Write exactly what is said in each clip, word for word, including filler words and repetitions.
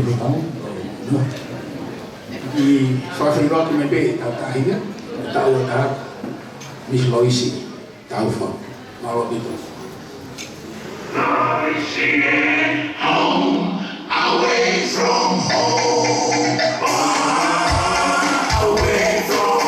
Pea mo e fakafeʻiloaki mai pē ʻetau taʻahine, taʻu ʻe taha, Miss Loisi Taufa. Mālō ʻaupito. Loisi, home, away from home. Away from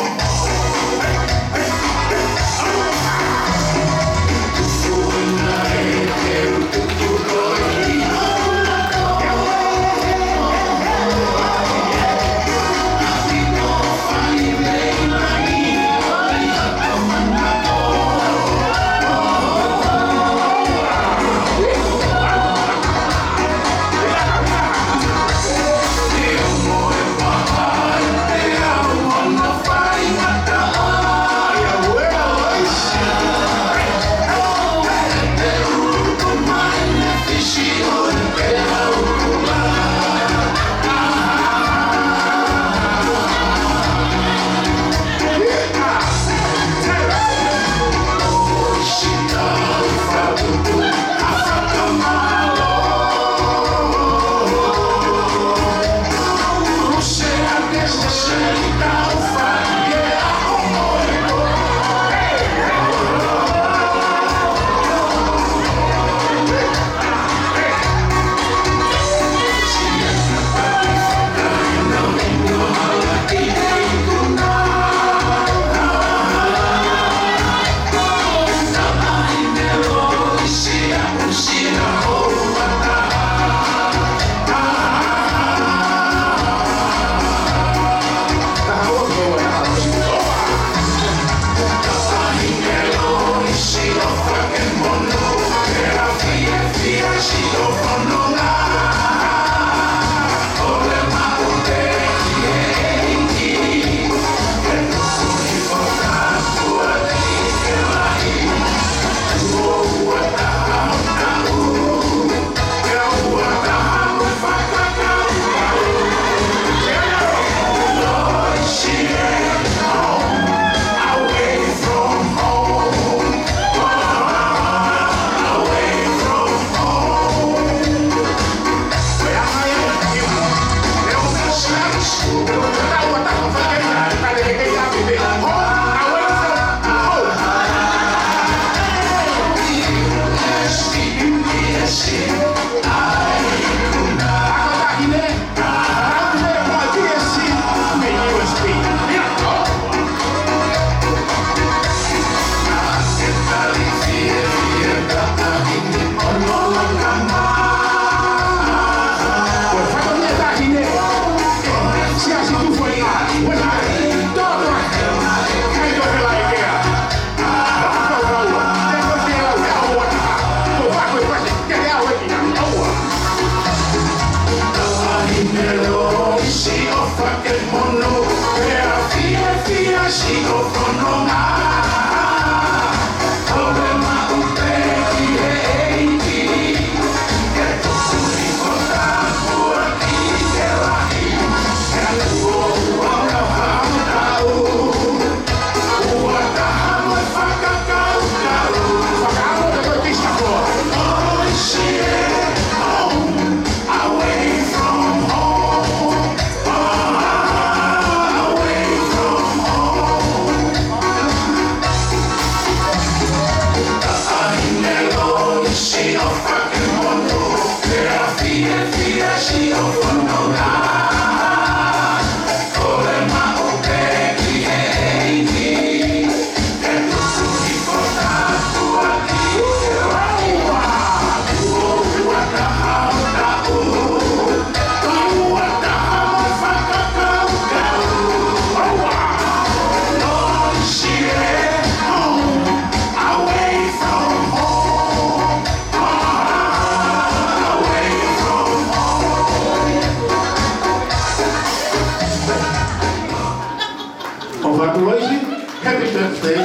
ʻOfa atu Loisi, happy birthday.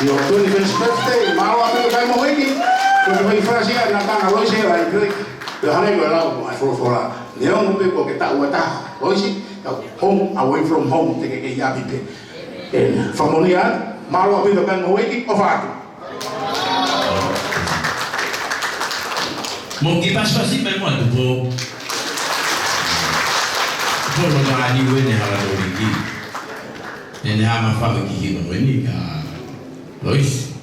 Your twenty-first birthday, mālō ʻaupito kae moʻui ki. Ko e fai fasi ʻa e ngaahi tanga Loisi ʻa e Greg. Pea hangē ko e lau ʻa e folofola. Neongo pē ko e taʻu ʻe taha Loisi, ka home away from home, te ke kei ʻapi pē. ʻE, fakamolemole, mālō ʻaupito kae moʻui ki, ʻofa atu. Mou kiʻi pasipasi mai muʻa Tupou. Ko e loto ʻa Niue ne hala tō liki. Ne ne hama fau ki hiva ko eni ka Loisi.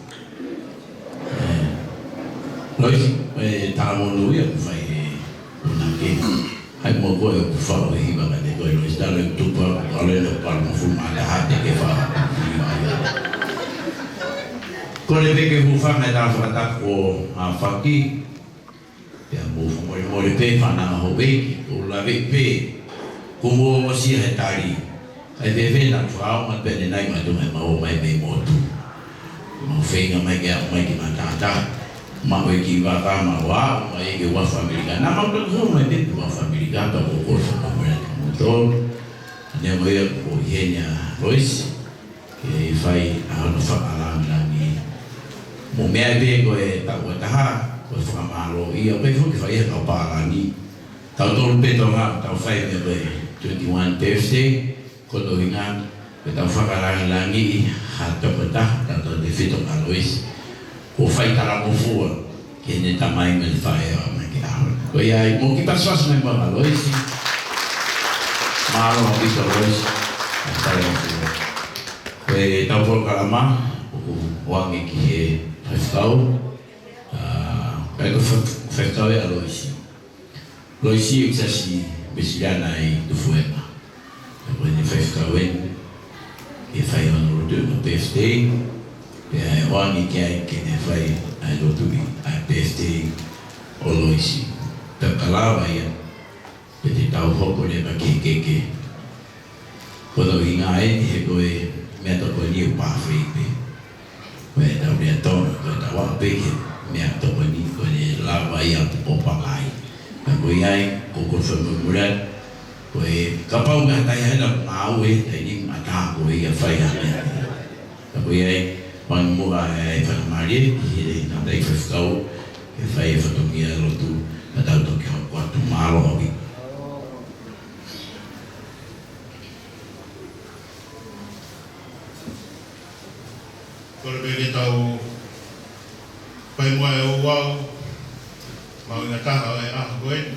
Eh, Loisi, eh, talamonū ia ʻoku fai he una ke. Hai mo koe ʻoku fau he hiva ka te koe Loisi tala e tupa, ʻalu e palu mo fuma ata hate ke fau. Ko le peke hūfanga e tala fakatapu ʻa Faki. Pea mou fakamolemole pē fānau houʻeiki, ʻoku ou lave pē, ʻoku mou ongosia he tali. ʻAi fēfē naʻa ku fakaonga pē ʻanenai mātuʻa ʻemau ō mai mei motu. Mau feinga mai ke aʻu mai ki matātā. Mau ō ki vaka mau aʻu mai ki uafu ʻAmelika. Naʻa mau toki hū mai pē ki uafu ʻAmelika, pea ʻoku ou kole fakamolemole atu kiate kimoutolu. Neongo ia ʻoku ʻi heni ʻa Loisi. Ke fai ʻa hono fakalāngilangi. Mo meʻa pē ko e taʻu ʻe taha, ko e fakamālō ia, ko e fuʻu ke fai ʻe he kau pālangi. Tautolu pē Tonga, tau fai meʻa ko e twenty-one birthday, ko hono ʻuhinga, ko e tau fakalāngilangi ha tokotaha, tautolu te fito ka Loisi. Ko e fai talangofua, ki heʻene tamai mo ʻene faʻē ʻo aʻu mai ki he ʻaho ni. Ko ia ai, mou kiʻi pasipasi mai muʻa kia Loisi. Mālō ʻaupito Loisi. Talangofua. Ko e tau polokalama, ʻoku ʻoange ki he faifekau. Ah, ko e fa-, faifekau ʻa Loisi. Loisi ʻoku siasi Uēsiliana ʻi Tufuenga. Ko ʻene faifekau eni, ke fai hono lotu ʻi hono birthday, pea ʻe ʻoange ki ai ke ne fai ʻa e lotu ʻi he birthday ʻo Loisi. Pea ka lava ia, pea te tau hoko leva ki he keke. Ko hono ʻuhinga eni he ko e meʻatokoni ʻoku pāfei pē. Ko e tau lea Tonga, ko e tau aʻu pē ki he meʻatokoni, ko ʻene lava ia ʻo pangai. Ka ko ia ai, ʻoku ou kole fakamolemole atu, ko e kapau meʻa tai hena ngāue, tai ni mata ko ia fai ha meʻa. Ka ko ia ai, ʻoange muʻa e faingamālie, ki he tangataʻeiki faifekau, ke fai e fatongia lotu, ka tau toki hoko atu. Mālō ʻaupito. Kole pē ke tau fai muʻa e ouau mahuʻinga taha ʻo e ʻaho ko eni.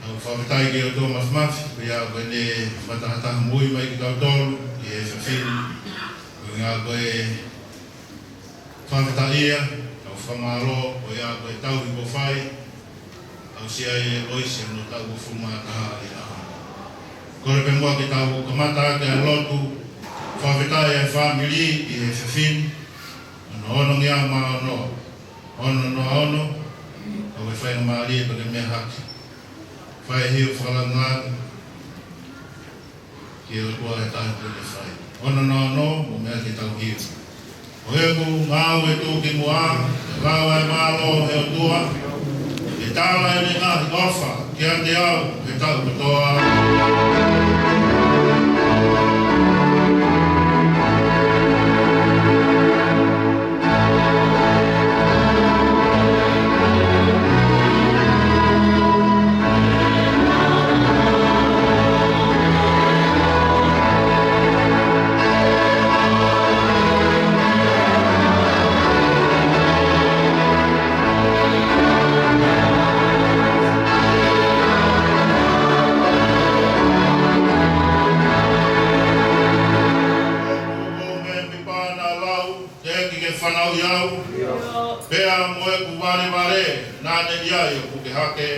ʻOku fakafetaʻi ki he ʻOtua Māfimafi, ko ia ko ʻene fakatahataha moʻui mai kitautolu, ki he efiafi ni. Ko ia ko e fakafetaʻi ia, tau fakamālō, ko ia ko e tauhi kuo fai, aʻusia ʻe Loisi hono taʻu uofulu mā taha ʻi he ʻaho ni. Kole pē muʻa ke tau kamata ʻaki ʻa e lotu, fakafetaʻi ʻa e fāmili ʻi he efiafi ni, ono onongeau mā ono, ono noa ono, ʻoku ke fai ha mālie pea ke meʻa hake. Fai e hiva fakalāngilangi, ki he ʻOtua he taha pē ʻe fai. Ono noa ono, mou meʻa ke tau hiva. ʻOku ngāue tuʻukimuʻa, ʻe lau ʻa e mālō ʻo e ʻOtua, ʻe tala ʻene ngaahi ʻofa kiate au he taʻu kotoa. Teʻeki ke fanauʻi au, pea mo ʻeku valevale, naʻa ne ʻi ai ʻo puke hake.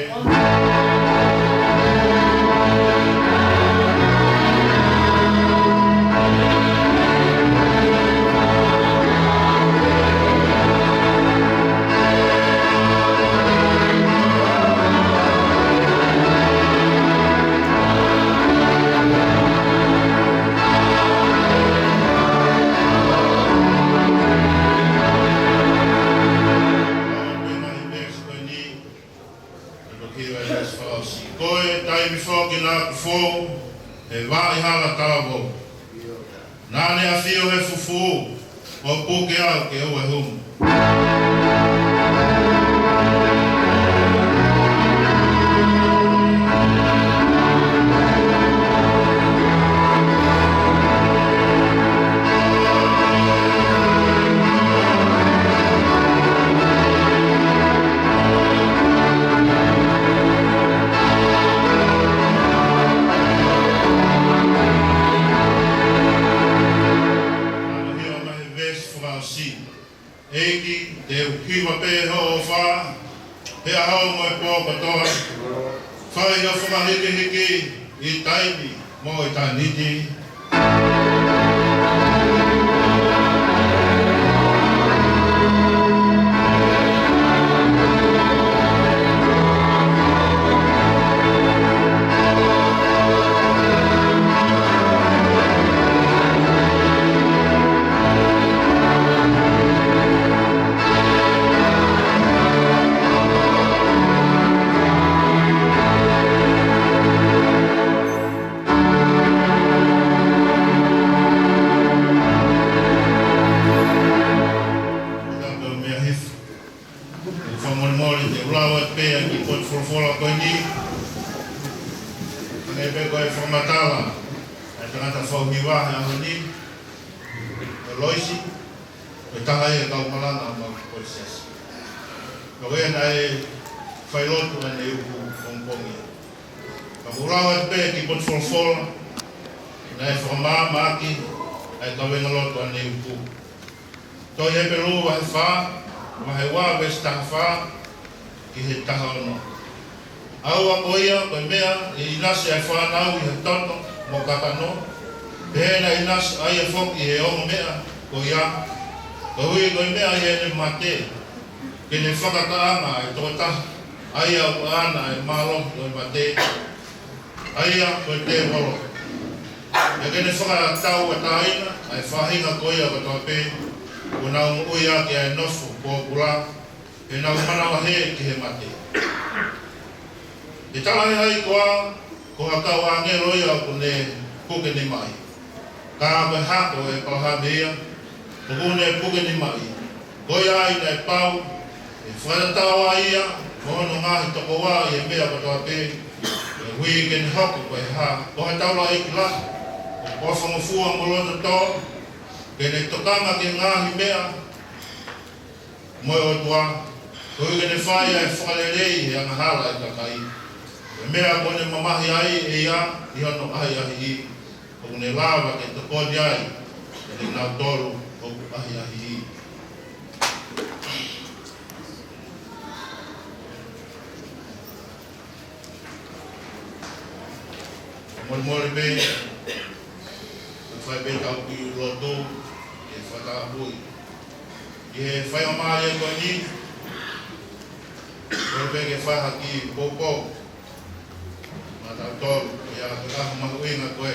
Ko e taimi foki naʻa ku fou he vaʻa hala talavou. Naʻa ne ʻafio he fufū, ʻo puke au ke u ʻi humu. ʻEiki, te u hiva pē hoʻo ʻofa, he ʻaho mo e pō kotoa. Fai hoʻo fakahīkihiki ʻi taimi mo ʻitāniti. Fakamolemole, te u lau atu pē ʻa e kiʻi potu folofola ko eni. Hangē pē ko e fakamatala ʻa e tangata fau hiva he ʻaho ni, ko Loisi, ko e taha ia e kau malanga ʻo e Siasi. Ko ia naʻe failotu ʻaneuhu pongipongi. Ka u lau atu pē ʻa e kiʻi potu folofola naʻe fakamaamaʻaki ʻa e kavengalotu ʻaneuhu. Tohi Hepelū vahe fā, vahe ua veesi taha fā ki he taha ono. ʻAua ko ia, ko e meʻa ʻe ʻinasi ai ʻa e fānau ʻi he toto mo e kakano, pehē naʻe ʻinasi ai foki ʻi he ongo meʻa ko ia, koeʻuhi ko e meʻa ʻi heʻene mate, ke ne fakataʻanga ʻa e tokotaha, ʻa ia ʻoku ʻaʻana ʻa e mālohi ʻo e mate, ʻa ia ko e tēvolo. Pea ke ne fakatauʻatāina ʻa e faʻahinga ko ia kotoa pē kuo nau moʻui ʻaki ʻa e nofo pōpula, pea nau manavahē ki he mate. He talaʻehai koā ko ha kau ʻāngelo ia ʻoku ne puke nimaʻi, ka ko e hako ʻo ʻĒpalahame ia ʻoku ne puke nimaʻi? Ko ia ai naʻe pau ʻe fakatatau ai ia mo hono ngaahi tokoua ʻi he meʻa kotoa pē, koeʻuhi ke ne hoko ko e hā, ko ha taulaʻeiki lahi, ʻoku ʻofa mo fua mo loto tō, ke ne tokanga ki he ngaahi meʻa mo e ʻOtua, koeʻuhi ke ne fai ʻa e fakalelei he angahala ʻa e kakai, ko e meʻa kuo ne mamahi ai ʻe ia ʻi hono ʻahiʻahiʻi, ʻoku ne lava ke tokoni ai kiate kinautolu ʻoku ʻahiʻahiʻi. Fakamolemole pē, ʻoku fai pē ʻetau kiʻi lotu ke fakatapui. ʻI he faingamālie ko eni, ʻoku ou pehē ke fai ha kiʻi poupou maʻatautolu, ʻa ia ko e ʻaho mahuʻinga ko ē.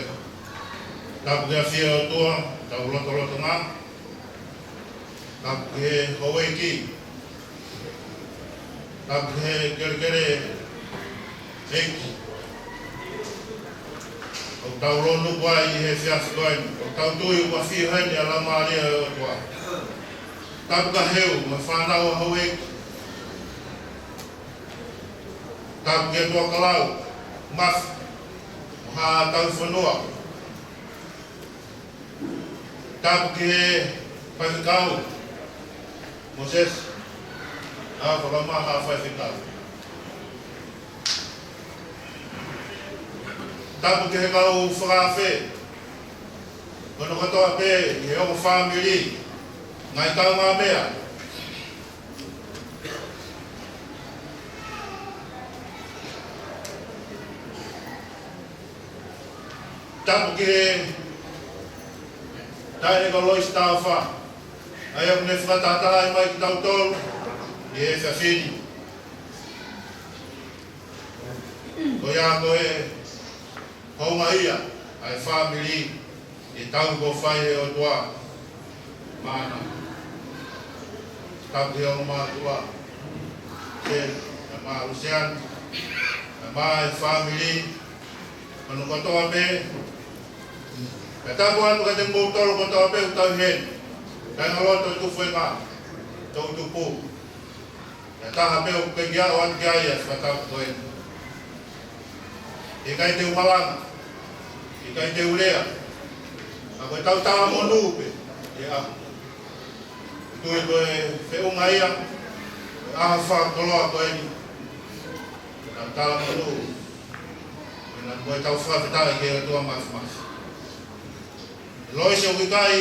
Tapu ki he ʻafio ʻo e ʻOtua ʻi hotau lotolotonga. Tapu ki he houʻeiki. Tapu ki he kelekele ʻeiki. ʻOku tau lonu kuo ʻi he efiafi ko eni, ʻoku tau tui ʻoku ʻafio heni ʻa e Laumālie ʻo e ʻOtua. Tapu ki he heu mo e fānau ʻa houʻeiki. Tapu ki he tuʻa kalau, Mafi, mo Haʻa Tauhi Fonua. Tapu ki he faifekau, Mōsese, ʻa e fakamā ha faifekau. Tapu ki he kau fakaafe, ko hono kotoa pē ʻi he ongo fāmili, ngaahi kaungāmeʻa. Tapu ki he taʻahine ko Loisi Taufa, ʻa ia ʻoku ne fakatahatahaʻi mai kitautolu ʻi he efiafi ni. Ko ia ko e houngaʻia ʻa e fāmili ʻi he tauhi kuo fai ʻe he ʻOtua maʻana. Tapu ki he ongo mātuʻa, Seni, ʻa Maʻa Luseane, ʻa Maʻa e fāmili, hono kotoa pē. Pea tapu atu kiate kimoutolu kotoa pē ʻoku tau ʻi heni, kāingalotu ʻo e tufunga, toʻutupu. Pea taha pē ʻoku kei ʻalu atu ki ai ʻa e fakatapu ko eni. ʻIkai te u malanga, ʻikai te u lea, ka ko ʻetau talamonū pē ʻi he ʻaho. Tui ko e feʻunga ia ʻo e ʻaho fakakoloa ko eni, ʻetau talamonū, pea mo ʻetau fakafetaʻi ki he ʻOtua Māfimafi. Loisi, ʻoku ʻikai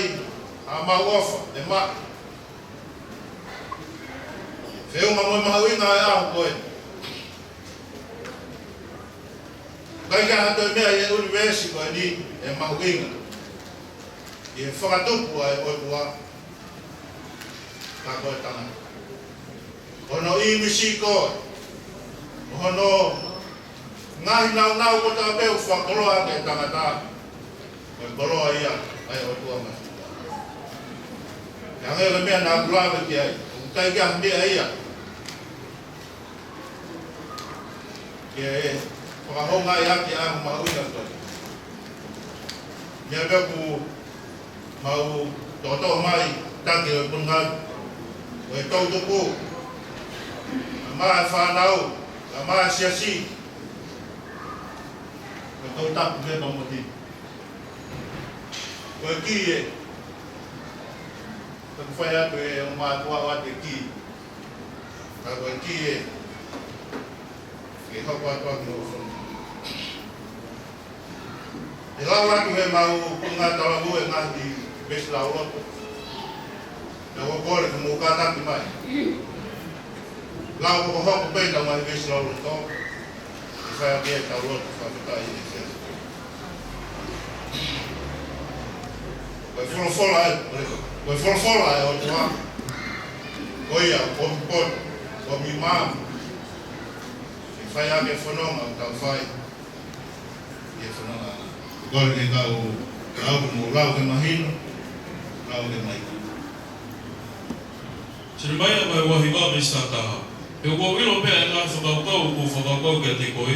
haʻamau ʻofa ʻe Maʻa, Feʻunga mo e mahuʻinga ʻo e ʻaho ko ē. ʻIkai ke ʻi ai ha toe meʻa ʻi he ʻunivēsi ko eni ʻe mahuʻinga ʻi he fakatupu ʻa e ʻOtua ka ko e tangata. Hono ʻīmisi ko ē, hono ngaahi naunau kotoa pē ʻoku fakakoloa ʻaki e tangata, ko e koloa ia ʻa e ʻOtua masiva. Hangē ko e meʻa naʻa ku lave ki ai, ʻoku ʻikai ke ʻi ai ha meʻa ia ke fakahoungaʻi ʻaki ʻa e mahuʻinga ko ē. Meʻa pē ʻoku mau toʻotoʻo mai, taki ʻo e pongal, ʻo e toʻutupu, kae ʻumaʻā e fānau, kae ʻumaʻā e siasi, ko e toʻutupu ke pamoti. Ko e kī ē, ko e fai atu ʻe he mātuʻa ʻoatu e kī. Ka ko e kī ē, ke hoko atu ʻaki ʻo fonu. ʻE lau atu he mau konga talavou e ngaahi veesi lauloto. Naʻa ku kole ke mou kātaki mai. Lau hokohoko pē ʻetau ngaahi veesi lauloto. ʻE fai ʻaki ʻetau lotu fakafetaʻi ʻi he efiafi. Ko e folofola ē, ko e folofola ʻa e ʻOtua. Ko ia, ko e poto, ko e mimā. ʻE fai ʻaki e fononga ʻoku tau fai. ʻI he fononga. Kole ke kau, kau mo lau ke mahino, lau ke maʻu. Selemaia vahe uohiva veesi taha taha. He ʻoku ou ʻilo pē ʻa e ngaahi fakakaukau ʻoku ou fakakaukau kiate koe,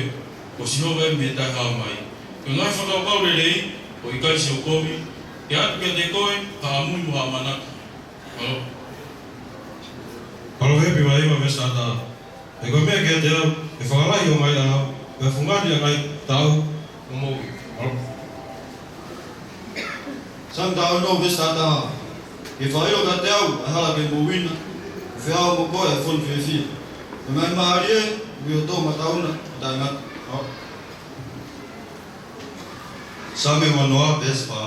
ko Sihova ē mei he taʻehāmai. Ko e ngaahi fakakaukau lelei, ʻo ʻikai siʻi kovi, ke ʻoatu kiate koe ha ʻamui mo ha ʻamanaki. Mālō. Palōvepi vahe hiva veesi taha taha. He ko e meʻa kiate au, ʻe fakalahi ʻo e ngaahi ʻaho, pea fungani ʻa e ngaahi taʻu ʻo e moʻui. Mālō. Saame taha ono veesi taha taha. Ke fakaʻilo kiate au ʻa e hala ke moʻui na, ʻo feʻao mo koe ʻa e fonu fiefia. Ko e ngaahi mālie ʻoku ʻi ho toʻomataʻu na ʻo taʻengata. Mālō. Saame uanoa veesi fā.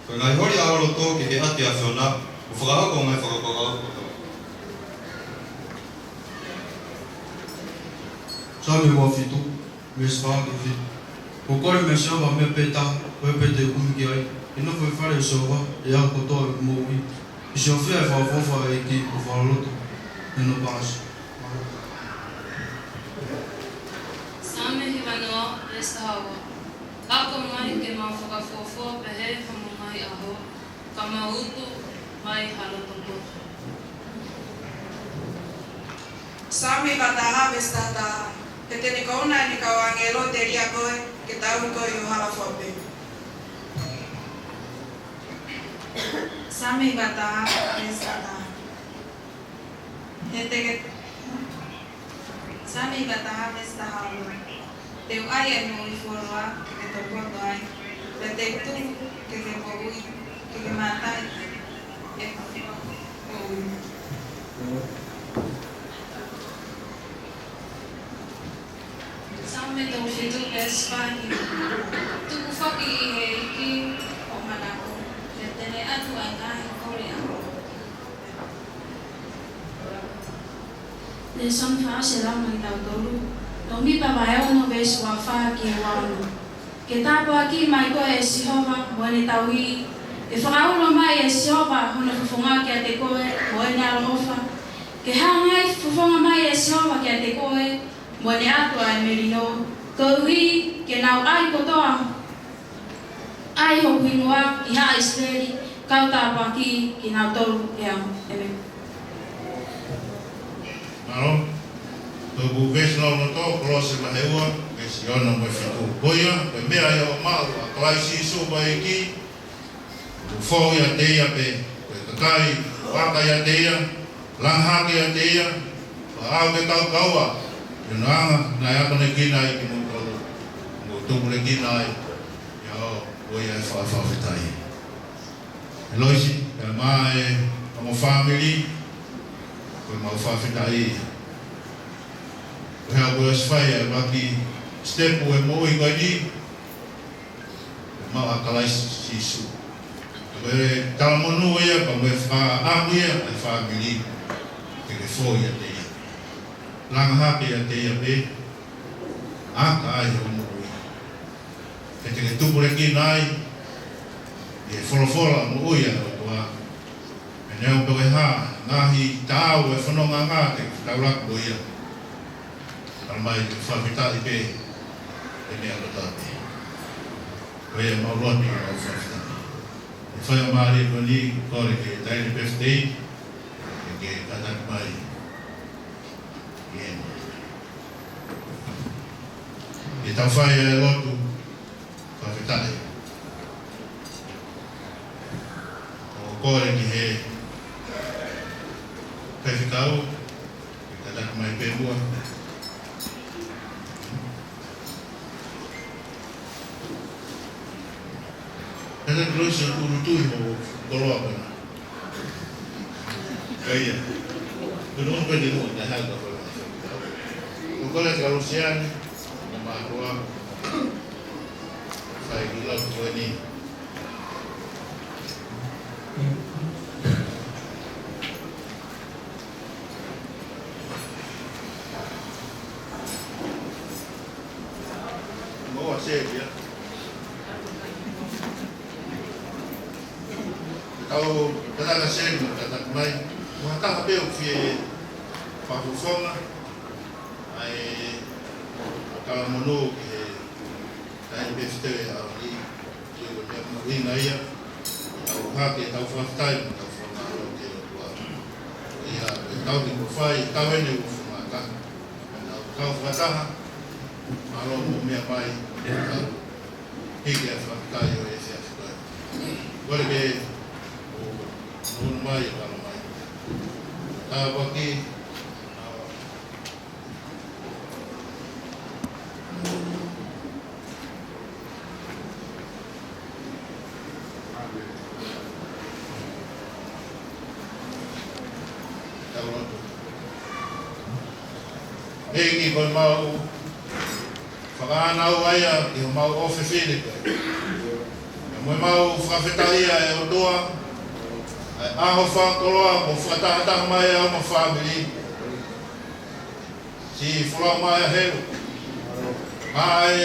Ko e ngaahi holi ʻa ho loto ke ke ʻati ʻa e ʻAfiona, ʻo fakahoko ʻa e ngaahi fakakaukau kotoa. Saame uofitu, veesi fā ki he fitu. ʻOku ou kole meia Sihova ha meʻa pē taha, ko ia pē te u kumi ki ai, ke nofo ʻi he fale ʻo Sihova ʻi he ʻaho kotoa ʻo ʻeku moʻui, ke siofia ʻa e fakaʻofoʻofa ʻo e ʻEiki, ʻo fakaloloto ʻi hono palasi. Saame hivanoa, veesi taha ua. Ako mai ke mau fakafuofua pehē hoʻomou ngaahi ʻaho, ka mau utu mai ha loto poto. Saame hivataha veesi taha taha. He te ne kouna ʻene kau ʻāngelo telia koe, ke tauhi koe ʻi ho hala fua pē. Saame hivataha veesi taha taha. He te ke, Saame hivataha veesi taha ono. Te u ʻai ʻa e moʻui fuoloa ke ke tokoto ai, pea te u tuku ke ke moʻui, ke ke mātaʻi ʻi he moʻui. Saame tolu fitu veesi fā ki he hiva. Tuku foki ʻi he ʻEiki hoʻo manako, pea te ne ʻatu ʻa e ngaahi kole ʻaʻau. Lēsoni fakaʻosi ʻe lau maʻa kitautolu, Lōmipa vahe ono veesi ua fā ki he ua ono. Ke tāpuakiʻi mai koe ʻe Sihova mo ʻene tauhi, ke fakaulo mai ʻe Sihova hono fofonga kiate koe mo ʻene ʻaloʻofa, ke hanga ʻo fofonga mai ʻe Sihova kiate koe mo ʻene ʻatu ʻa e melino, koeʻuhi ke nau ʻai kotoa ʻa hoku hingoa ki haʻa ʻIsileli, kau tāpuakiʻi kinautolu ʻe au. ʻĒmeni. Mālō. Toku veesi lauloto, Kolose vahe ua, veesi ono mo e fitu. Ko ia, ko e meʻa ia ʻoku maʻu ʻa Kalaisi Sīsū ko e ʻEiki, ʻoku fou ʻiate ia pē, ko e kakai ʻoku aka ʻiate ia, langa hake ʻiate ia, pea ʻoku ke kaukaua ʻi hono anga naʻe akonekina ai kimoutolu, mo tupulekina ai, ʻio, ko ia ʻe fakaʻofoʻofa ai. ʻE Loisi, pea mo e ongo fāmili, ko ʻemau fakafetaʻi ia. Ko e hā kuo ʻosi fai ʻa e ʻuluaki sitepu ʻo e moʻui ko eni, maʻa Kalaisi Sīsū. Ko e talamonū ia, pea mo e fakaʻamu ia ʻa e fāmili ke ke fou ʻiate ia. Langa hake ʻiate ia pē, ʻaka ai hoʻo moʻui. Ke te ke tupulekina ai ʻi he folofola moʻui ʻa e ʻOtua. Pea neongo pe ko e hā e ngaahi taau ʻo e fononga te ke taulaki mo ia, tala mai ke fakafetaʻi pē he meʻa kotoa pē. Ko ia mau lotu ke mau fakafetaʻi. ʻE fai ʻa mālie ko eni, kole ke taʻahine pē fetei, ke ke kātaki mai ʻi heni. Ke tau fai ʻa e lotu fakafetaʻi. ʻOku kole ki he faifekau, ke kātaki mai pē muʻa. Kātaki ʻo ʻosi ʻo ʻulutuʻi hoʻo koloa pē na. Ka ia. Ko e nofo pē ni mo, na hanga ko e. Ko e kole kia Lusiani, na mātuʻa. Fai ki lau ko eni. Mo a se ia. Tau, tau ka se mo tau mai. Mo ha taha pē ʻoku fie fakafofonga. ʻA e, ʻa e kalamono ki he taʻahine pē fetei ʻa ʻOli. Ko e meʻa mahuʻinga ia, tau hake, tau fakafetaʻi, mo tau fakamālō ki he ʻOtua. ʻIo, ʻetau kiʻi fai, tau ʻi heni ʻo fakaʻatā. Tau, tau fakataha, mālō mo meʻa mai, tau hiki ʻa e fakafetaʻi ʻo e efiafi ko eni. Kole ke, ʻo, ʻo mai, ʻo mai. Tāpuaki, ʻEiki, ko ʻemau fakaʻānaua ia ki homau ʻofefine ko ē. Pea mo ʻemau fakafetaʻi ʻa e ʻOtua, ʻa e ʻaho fakakoloa kuo fakatahataha mai ai homau fāmili. Siʻi folau mai ʻa Helu. Mai.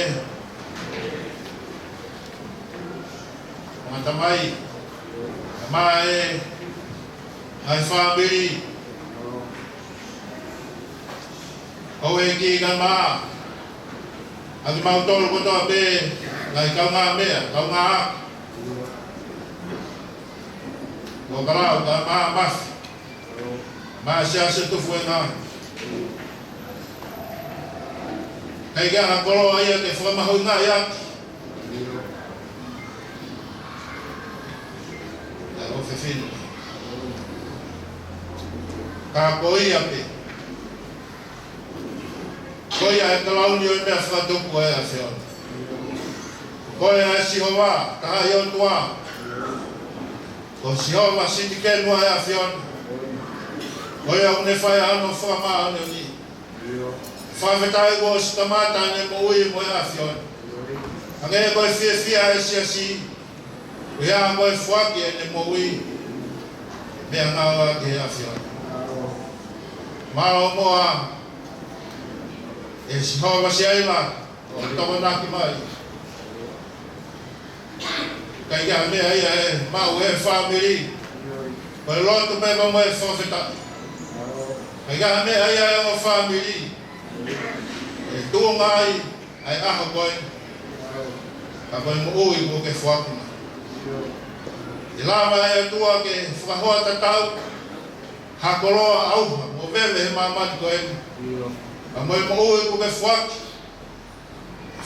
Mata mai. Mai. ʻA e fāmili. Ko e kiʻi kama. ʻA kimautolu kotoa pē, ngaahi kaungāmeʻa, kaungā. Ko e kalaʻu, kaungā mafi. Maʻa e siasi tufuenga. ʻIkai ke ʻi ai ha koloa ia ke fakamahuʻingaʻi ʻaki ʻa e ʻofefine. Ka ko ia pē. Ko ia ʻa e kalauni ʻo e meʻa fakatupu ʻa e ʻAfiona. Ko ia ʻa Sihova, taha ʻi ʻOtua. Ko Sihova Sitikeni ʻa e ʻAfiona. Ko ia ʻoku ne fai ʻa hono fakamāʻoniʻoni. Fakafetaʻi kuo ʻosi kamata ʻene moʻui mo e ʻAfiona. Hangē ko e fiefia ʻa e siasi. Ko ia ko e foaki ʻene moʻui. Meʻangāue ki he ʻAfiona. Mālō muʻa ʻe Sihova Siaila, ʻo tokonaki mai. ʻIkai ke ʻi ai ha meʻa ia ʻe maʻu ʻe he fāmili. Ko e lotu pē mo e fakafetaʻi. ʻIkai ke ʻi ai ha meʻa ia ʻe he fāmili ʻe tuʻunga ai ʻa e ʻaho ko ē. Ka ko e moʻui kuo ke foaki mai. ʻE lava ʻe he ʻOtua ke fakahoa tatau ha koloa ʻauha mo veve he māmani ko eni. Ka mo e moʻui kuo ke foaki.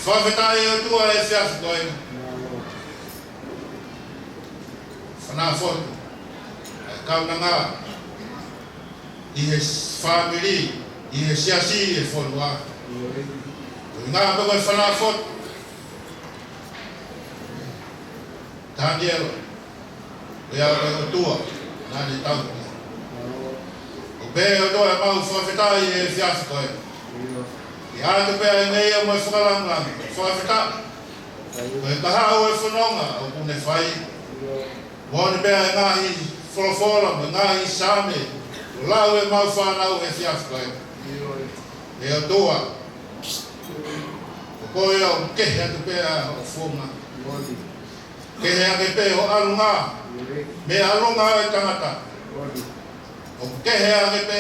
Fakafetaʻi ʻe ʻOtua he efiafi ko eni. Fanafotu ʻa e kaunanga ʻi he fāmili, ʻi he siasi, ʻi he fonua. Ko e ngaahi pē ko e fanafotu. Taniela. Ko ia ko e ʻOtua naʻa ne tauhi. ʻOku pehē ʻe ʻOtua ʻemau fakafetaʻi he efiafi ko ē. ʻIo. ʻE ʻatu pē ʻa e ngeia mo e fakalāngilangi. Fakafetaʻi. Ko e kahaʻu ʻo e fononga ʻoku ne fai. ʻIo. Moʻoni pē ʻa e ngaahi folofola mo e ngaahi saame kuo lau ʻe heʻemau fānau he efiafi ko ē. ʻIo. ʻE ʻOtua, ko koe ʻoku kehe atu pē ʻa hoʻo founga. Kehe ange pē hoʻo ʻalunga mei he ʻalunga ʻo e tangata. ʻOku kehe ange pē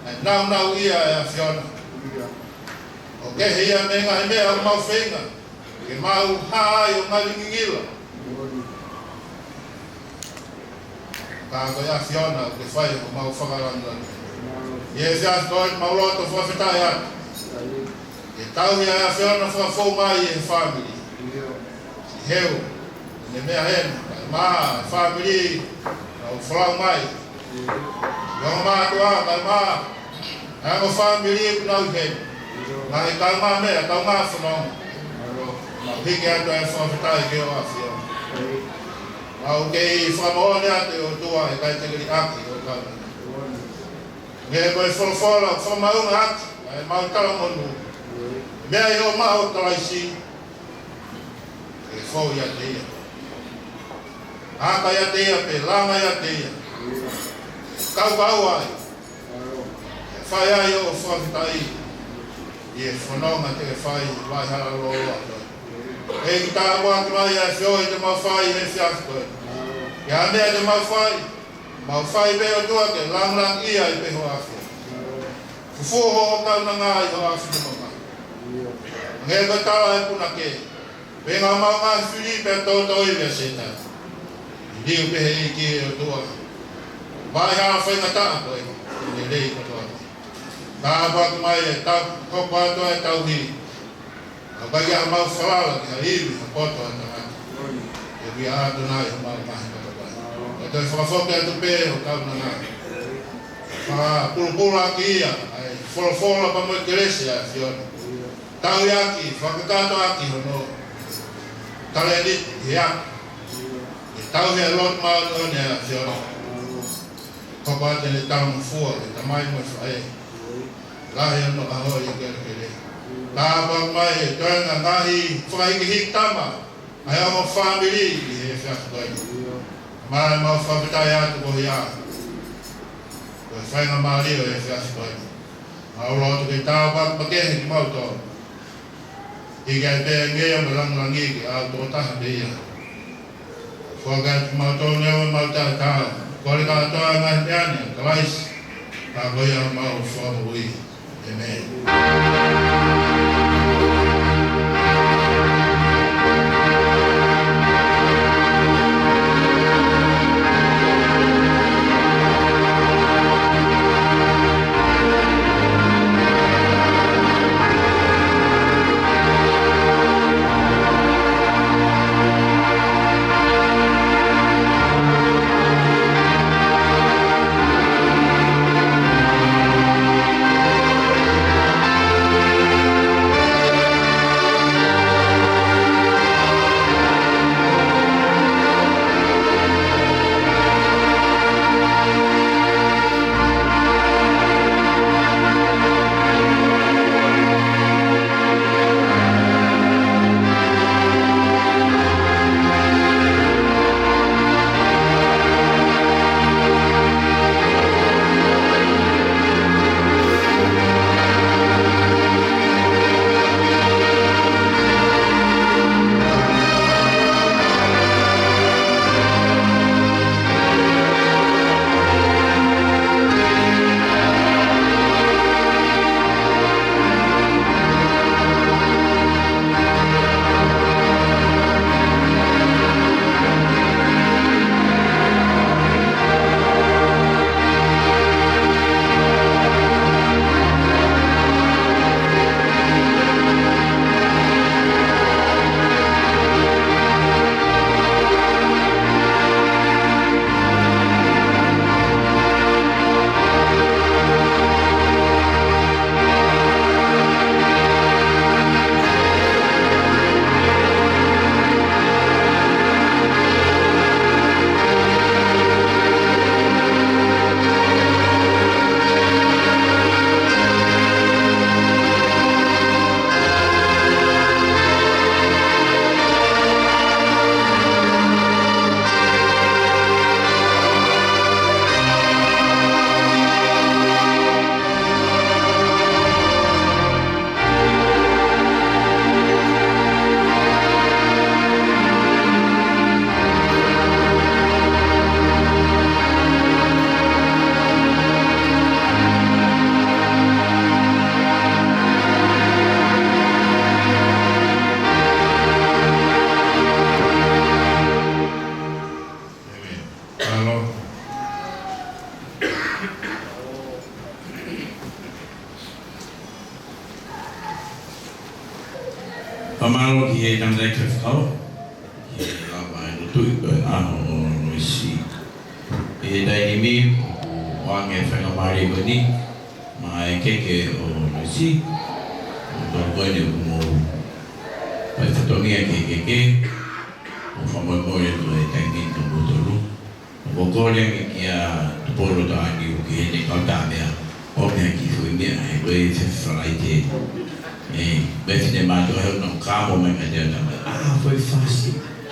ʻa e nāunauʻia ʻa e ʻAfiona. ʻOku kehe ia mei he ngaahi meʻa ʻoku mau feinga ke mau hā ai ʻo ngali ngingila. Ka ko e ʻAfiona ʻoku ke fai ʻoku mau fakalāngilangi. ʻI he efiafi ko eni mau loto fakafetaʻi atu. Ke tauhi ʻa e ʻAfiona fakafou mai ʻi he fāmili. Heu, ne meʻa hena, kae ʻumaʻā e fāmili ʻoku folau mai. Ongo mātuʻa, kae ʻumaʻā ʻa e ongo fāmili ʻoku nau ʻi heni. Ngaahi kaungāmeʻa, kaungāfononga. Mau hiki atu e fakafetaʻi ki ho ʻAfiona. Mau kei fakamoʻoni atu ʻe ʻOtua ʻe ʻikai te ke liʻaki ho kaungāmeʻa. Ngaahi ko e folofola, fakamaʻunga atu ʻa e mau talamonū. Meʻa ʻi hoʻo maʻu ʻo Kalaisi, ʻe fou ʻiate ia. Aka ʻiate ia pea langa ʻiate ia. Kaukau ai. Fai ai hoʻo fakafetaʻi ʻi he fononga te ke fai ʻi Vaihala Loloa. ʻEiki, tāpuaki mai ʻa e feohi te mau fai he efiafi ko eni. Pea ʻa e meʻa te mau fai, mau fai pē ʻOtua ke lāngilangiʻia ai pē ho ʻAfio. Fufū hoʻo kaunanga ʻi ho ʻAfio mama. Hangē ko e tala ʻa e punake, pea ngaahi mau ngaahi fili pea tōtōivi ʻa Sētane. Liliu pē ʻe he ʻEiki ʻe ʻOtua. Mai ha faingataʻa ko e lelei kotoa. Tāpuaki mai e tau, hoko atu e tauhi. ʻOku ʻikai ha mau falala ki ha ivi, ha poto, ha tangata. ʻE ʻiate koe ʻa e mau ngaahi kotoa. ʻE toe fakafoki atu pē ho kaunanga. Fakapulupulu ʻaki ia ʻa e folofola pea mo e kelesi ʻa e ʻAfiona. Tauhi ʻaki, fakakakato ʻaki hono talēniti ʻi he ako. ʻE tauhi e lotu māʻoniʻoni ʻa e ʻAfiona. Hoko atu ʻene talangofua ki he tamai mo e faʻē. Lahi hono ʻaho ʻi he kelekele. Tāpuaki mai e toenga ngaahi fakahikihiki tama ʻa e ongo fāmili ʻi he efiafi ko eni. Mai mau fakafetaʻi atu koeʻuhi ko e faingamālie ʻo e efiafi ko eni. Mau lotu ke tāpuaki makehe kimautolu. Hiki ai pē ngeia mo e lāngilangi ke ʻalu tokotaha pē ia. Fakaʻatā kimautolu ni ʻo mau tautau. Kole kātoa ngaahi meʻa ni ʻia Kalaisi. Ka ko ia homau Fakamoʻui. ʻĒmeni. Fakamālō ki he tangataʻeiki faifekau, ki he lava e lotu ʻi he ʻaho ʻo Loisi. ʻI he taimi ni, ʻoku ʻoange e faingamālie ko eni maʻa e keke ʻo Loisi, ʻo tau ko eni ʻoku mou fai fatongia ki he keke, ʻo fakamolemole atu e taimi ni kimoutolu. ʻOku ou kole ange kia Tupou Lotoʻāniu ki heʻene kau tāmeʻa, ʻo meʻa ki he foʻi meʻa, he ko e Falaite. ʻE, meʻa fine mātuʻa he ʻoku nau kamo mai ka te ata mai. ʻA, foʻi fasi.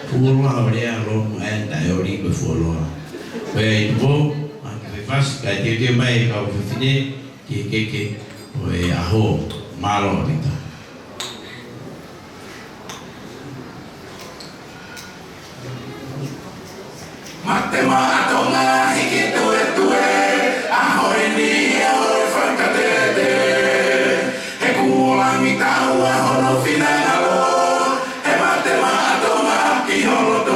Fuoloa ʻo lea lomu ʻae ta e oli mo e fuoloa. Ko e Tupou, ʻa, foʻi fasi, kae teuteu mai e kau fefine ki he keke ʻo e ʻaho. Mālō ʻaupito. Mate Maʻa Tonga hiki tuetue, ʻaho eni ʻe ʻoua ʻe fakatete. He kuo langi taua hono finangalo, he Mate Maʻa Tonga ki ho loto.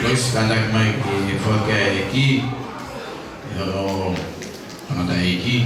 Loisi, kātaki mai ke foaki ʻa e ʻEiki, ʻe hono tangataʻeiki.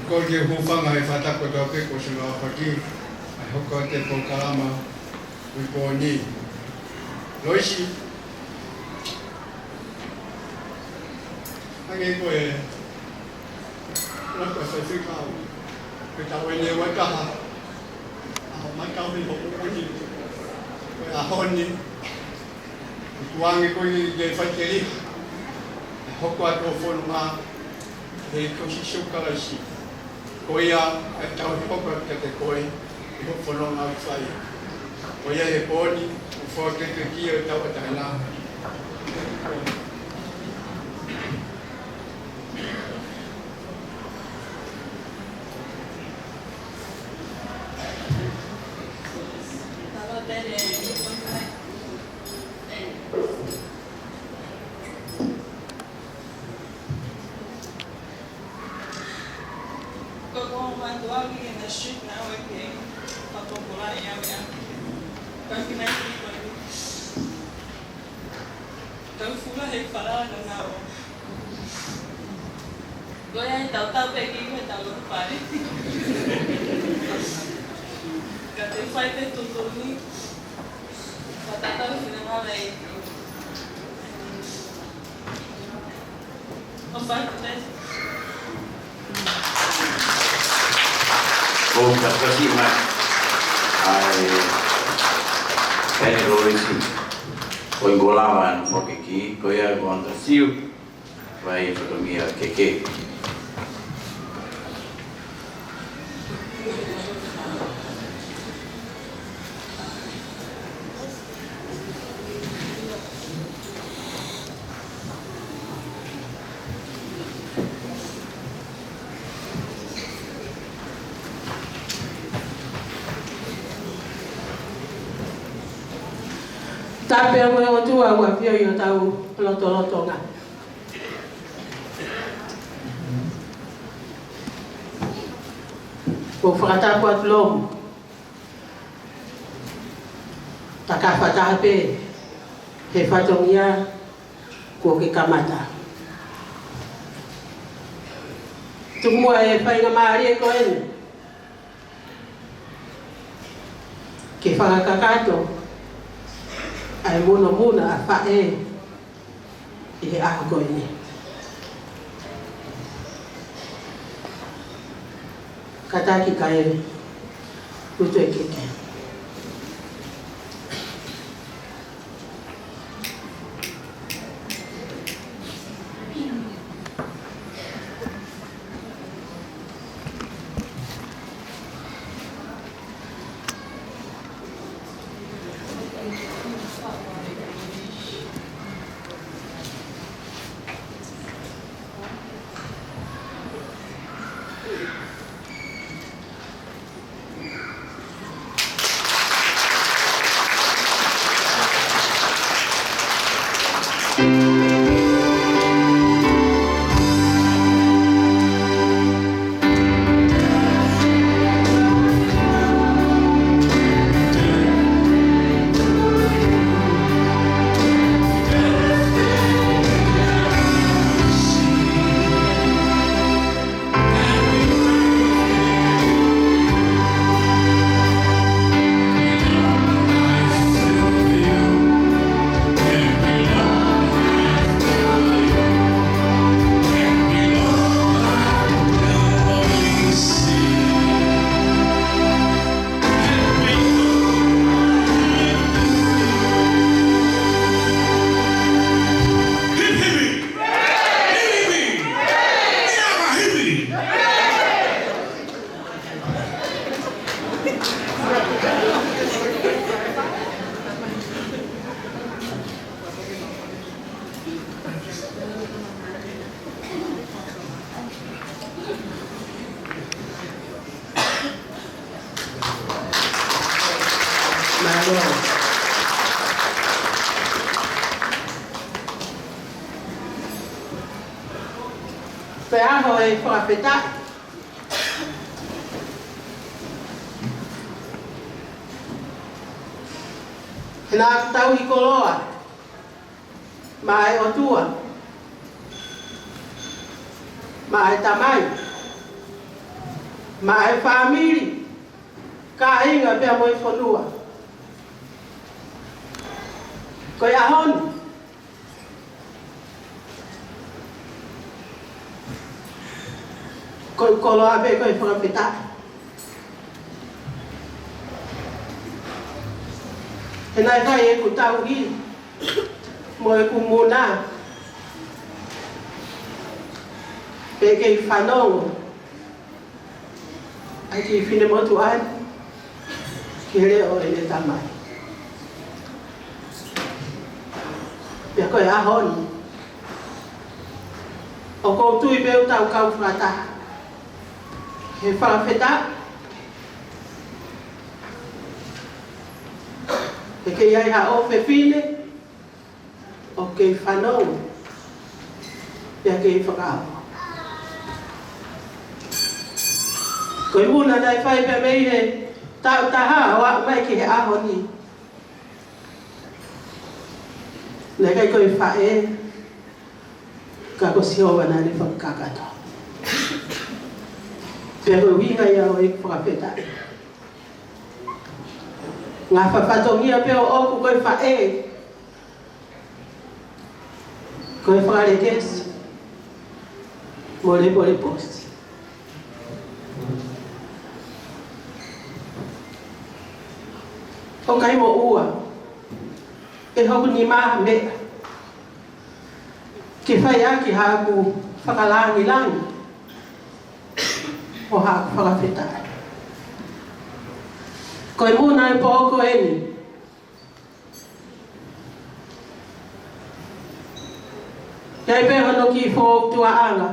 Kole ke hūfanga he fakatapu kotoa pē kuo ʻosi ngāueʻaki, ʻa e hoko atu e polokalama ʻo e pō ni. Loisi, hangē ko e laka faifekau, ko e taʻu eni ʻe ua taha, ʻa e matau ni hoku ʻuni, ko e ʻaho ni, ʻoku tuʻu ange ko e ke faiteliha, ʻe hoko atu ʻo fononga he ko Sīsū Kalaisi. Ko ia ʻa e tauhi hoko atu kiate koe, ʻi hoʻo fononga ʻoku fai. Ko ia he pō ni, ʻoku foaki atu e kī ʻo e tauʻatāina. Ko ko mātuʻa ki he national ke papopula ia mea. Ka ki nai ki ko ni. Tau fula he fala na na o. Ko ia e tau tau pe ki me tau lotu pale. Ka te fai pe tuntuni. Ka tau tau fina mala e. ʻO fai pe. ʻO ka kasi mai. Ai. Pene Loisi. Ko i ko lava ʻa e foki ki, ko ia ko Anta Siu. Vai fatongia keke. Tapu mo e ʻOtua ʻoku ʻafio ʻi hotau lotolotonga. ʻOku fakatapu atu lomu. Takafa taha pē he fatongia kuo ke kamata. Tuku muʻa e faingamālie ko eni ke fakakakato ʻa e munomuna ʻa faʻē ʻi he ʻaho ko eni. Kātaki kae utu e keke. Mālō. Pea ko e fakafetaʻi. He naʻa tau ʻi koloa maʻa e ʻOtua, maʻa e Tamai, maʻa e fāmili, kāinga pea mo e fonua. Ko e ʻaho ni, ko e koloa pē ko e fakafetaʻi. He naʻe fai ʻeku tauhi mo ʻeku muna pea ke fanongo ʻa e kiʻi finemotuʻa ni ki he leʻo ʻene tamai. Pea ko e ʻaho ni, ʻoku ou tui pē ʻoku tau kau fakataha he fakafetaʻi ʻE kei ʻi ai haʻo fefine ʻoku kei fanongo pea kei fakaʻamu. Ko e muna naʻe fai pea mei he taʻu taha ʻo aʻu mai ki he ʻaho ni, naʻe ʻikai ko e faʻē, ka ko Sihova naʻa ne fakakakato. Pea ko e ʻuhinga ia ʻo e fakafetaʻi. Ngaahi fatongia pē ʻoʻoku ko e faʻē, ko e fakalekesi mo e lepoleposi. ʻOku ʻikai moʻua ʻe hoku nima ha meʻa ke fai ʻaki haʻaku fakalangilangi mo haʻaku fakafetaʻi. Ko e muna e pō ko eni, ʻi ai pē hono kiʻi foutuaʻanga.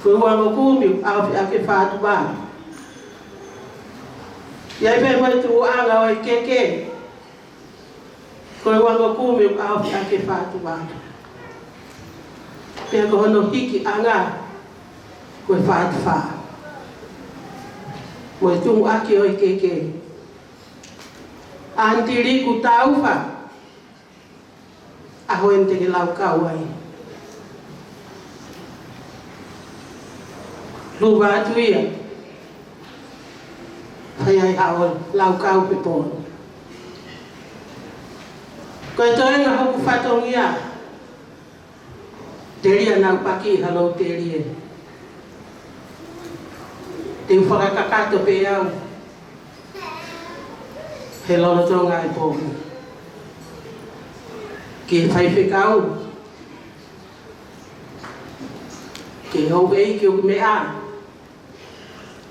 Ko e uango kumi ʻoku ʻaofi ʻaki e fatu valu. ʻI ai pē mo e tuʻuʻanga ʻo e keke. Ko e uango kumi ʻoku ʻaofi ʻaki e fatu valu. Pea ko hono hikiʻanga ko e fatu fā. Mo e tuʻuaki ʻo e keke. ʻAnitiliku Taufa, ʻaho eni te ke laukau ai. Luva atu ia, fai ai haʻo laukau pē pō ni. Ko e toenga hoku fatongia, telia naʻa ku paki ha lou telie. Te u fakakakato pē au he lolotonga e pō ni. Ke faifekau, ke houʻeiki ʻoku meʻa.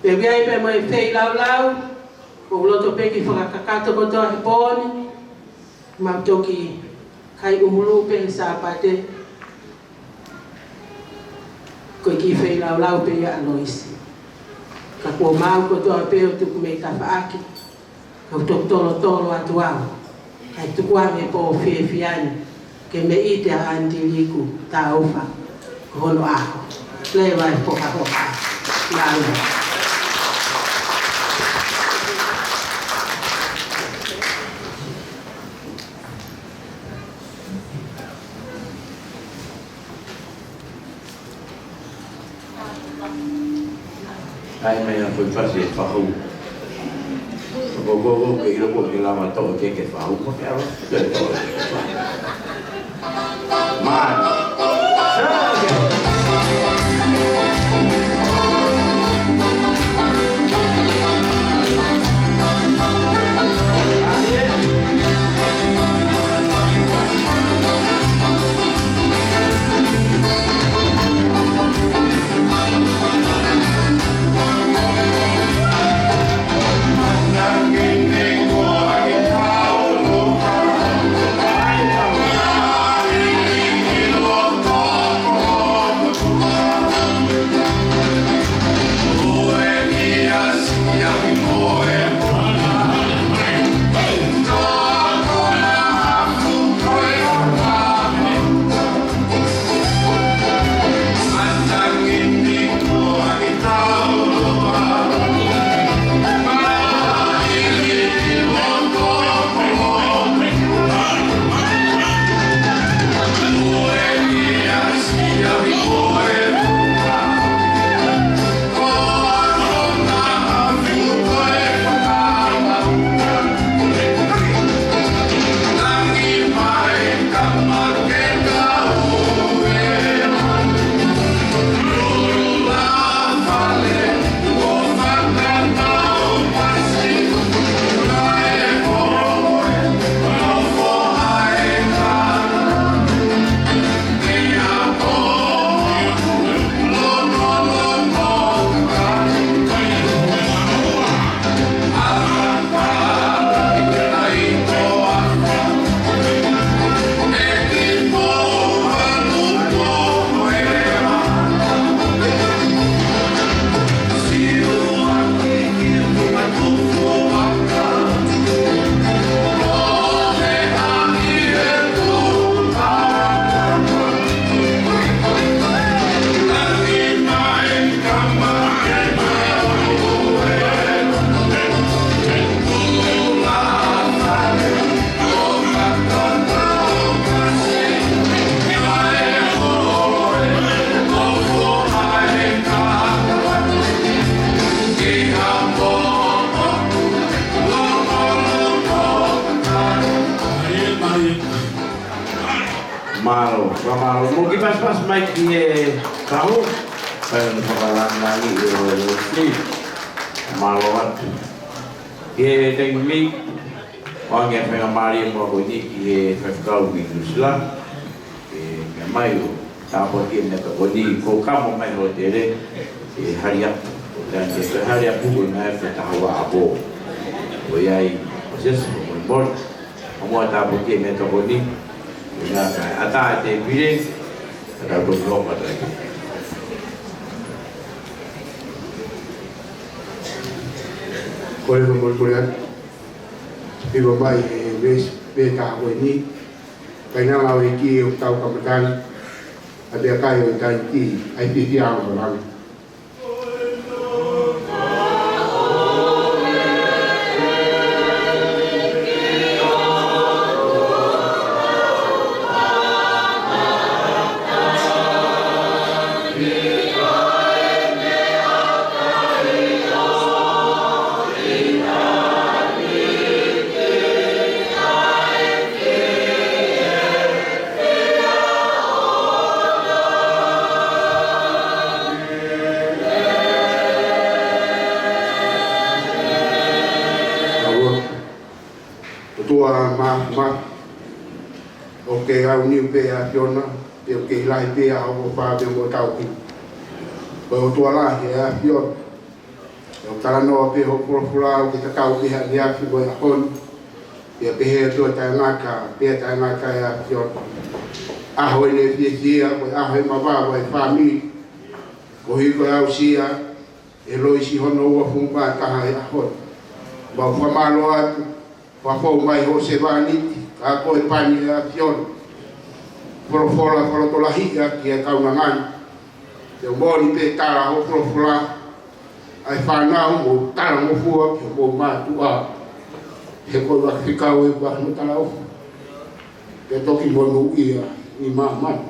Pea ʻi ai pē mo e feilaulau, ʻoku ou loto pē ke fakakakato kotoa he pō ni, mau toki kai ʻumulu pē he Sāpate, ko e kiʻi feilaulau pē ia ʻa Loisi. Ka kuo mau kotoa pē ʻo tuku mei tafaʻaki, kau toki tolotolo atu au, kae tuku ange pō fiefia ni, ke meʻite ʻa ʻAnitiliku Taufa, ko hono ʻaho. Leva e hohahoha. Mālō. ʻAi mai ʻa e foʻi fasi e fahu. Ko, ko, ko, ke ʻilo ko ke lava toʻo ke ke fahu, ko ke ala. Ke toʻo. Mālō. Mālō, fakamālō. Mou kiʻi pasipasi mai ki he kahu. Kae ʻoua naʻa fakalāngilangiʻi ʻo e Lord Steve. Mālō atu. Ki he taimi ni, ʻoange ʻa e faingamālie mo ko eni ki he faifekau mei Nuʻusila. ʻE, meʻa mai ʻo tāpuakiʻi e meʻatokoni, ko e kamo mai hōtele, ʻe hali atu. Ko e taimi ke hali atu ko e meʻa ʻe taha ua ʻapo. Ko ia ai, ʻo sesi, ko e mori. ʻA mo tāpuakiʻi e meʻatokoni, ko ia ka ʻatā e tēpile, ka tau toki hoko atu ai. Kole no mori kole atu. Hiva mai e vesi, pē tā ko eni. Kainanga ʻo e ʻEiki ʻoku tau kamata ni, ʻa e meʻakai ʻo e taimi ki, ʻa e fiefia ʻo e langi. ʻOtua mā, mā, ʻoku ke auniu pē ʻa e ʻAfiona, pea ʻoku ke lahi pē ʻa hoʻo ʻofa pea mo e tauhi. Ko e ʻOtua lahi ʻa e ʻAfiona. ʻOku talanoa pē hoʻo folofola ʻoku ke tatau pē he ʻaneafi mo e ʻaho ni. Pea pehē atu ʻo taʻengata, pea taʻengata ʻa e ʻAfiona. ʻAho ʻene fiefia, ko e ʻaho ʻe mavava e fāmili. Koeʻuhi ko e aʻusia ʻe Loisi hono uofulu mā taha he ʻaho ni. Mau fakamālō atu, fakafou mai hoʻo sevāniti, ka ko e pani ʻa e ʻAfiona. Folofola fakalotolahiʻi ʻaki e kaunanga ni. Te u moli pē tala hoʻo folofola, ʻa e fānau mo talangofua ki hoʻomou mātuʻa. He ko e faifekau ʻe ua no talangofua. Pea toki monūʻia ʻi māmani.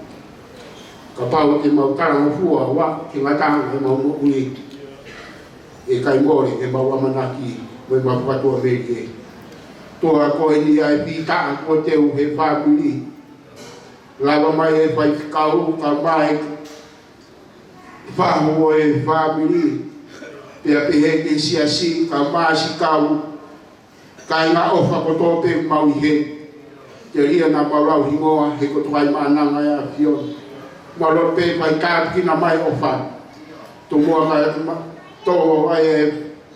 Kapau te mau talangofua ua ki he ngataʻanga ʻemau moʻui, ʻe ʻikai mole ʻemau ʻamanaki mo ʻemau fakatuʻamelie. ʻOtua ko eni ʻa e pītaʻa kuo teu he fāmili. Lava mai e faifekau ka mai fahu ʻo e fāmili. Pea pehē ki he siasi ka māsikau. Kāinga ʻofa kotoa pē mau ʻi heni. Telia naʻa mau lau hingoa he ko e Tamai Maʻananga ʻa e ʻAfiona. Mau lotu pē fai tāpuekina mai ʻofa. Tomuʻa ka ma-, tō ai e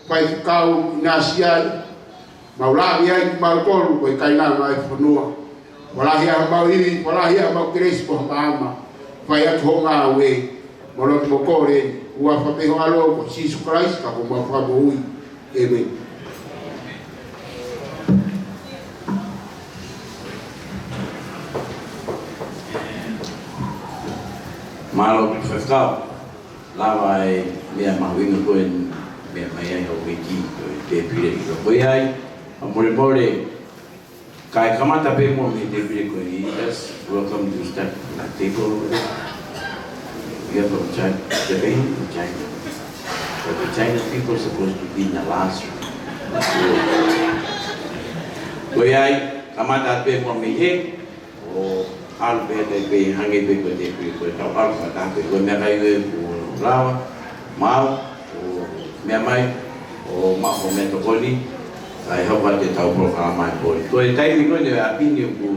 faifekau ʻInasi ai. Mau lave ai kimautolu ko e kainanga ʻo e fonua. Fakalahi ʻa homau ivi, fakalahi ʻa homau kelesi ko ha maama. Fai atu hoʻo ngāue, mo lotu mo kole, ʻi he huafa pē ho ʻAlo ko Sīsū Kalaisi, ka ko homau Fakamoʻui. ʻĒmeni. Mālō pē faifekau. Lava e meʻa mahuʻinga ko e meʻa mai ai hoʻo ʻEiki, ko e tēpile ʻi loko ai, ʻa molemole, kae kamata pē muʻa mei he tēpile ko eni, just welcome to start from that table. We are from China, Japan, from China. But the China people supposed to be in the last row. Ko ia ai, kamata pē muʻa mei he, ʻo ʻalu pē ʻa e tēpile, hangē pē ko e tēpile, ko e tau ʻalu fakataha pē, ko e meʻakai ʻoku lava, maʻu, ʻo meʻa mai, ʻo maʻu hoʻo meʻatokoni, kae hoko atu e tau polokalama ʻi he pō ni. Ko e taimi ko eni ʻo e ʻapi ni ʻoku,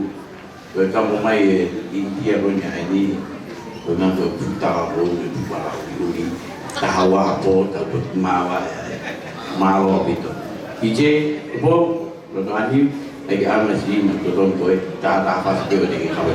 ko e kamo mai e ʻInitia ko eni ʻa eni, ko e meʻa ko e puta ʻa pō, ko e puta ʻa ʻuli ʻuli, taha ua ʻapo, tau poti māua, ē, ē, mālō ʻaupito. ʻIte, kupo, Loto ani, ʻai ke ʻalu mai sini, totonu ko e, tā, tā, fasi ke o te ke kawe.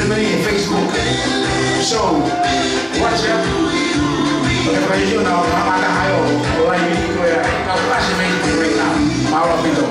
Mei he Facebook. So, WhatsApp. Pea ko e ʻuhinga naʻa ku kamata ʻo live ʻi he ʻaho ko ē, ka ʻoku ʻasi mei, mei na. Mālō ʻaupito.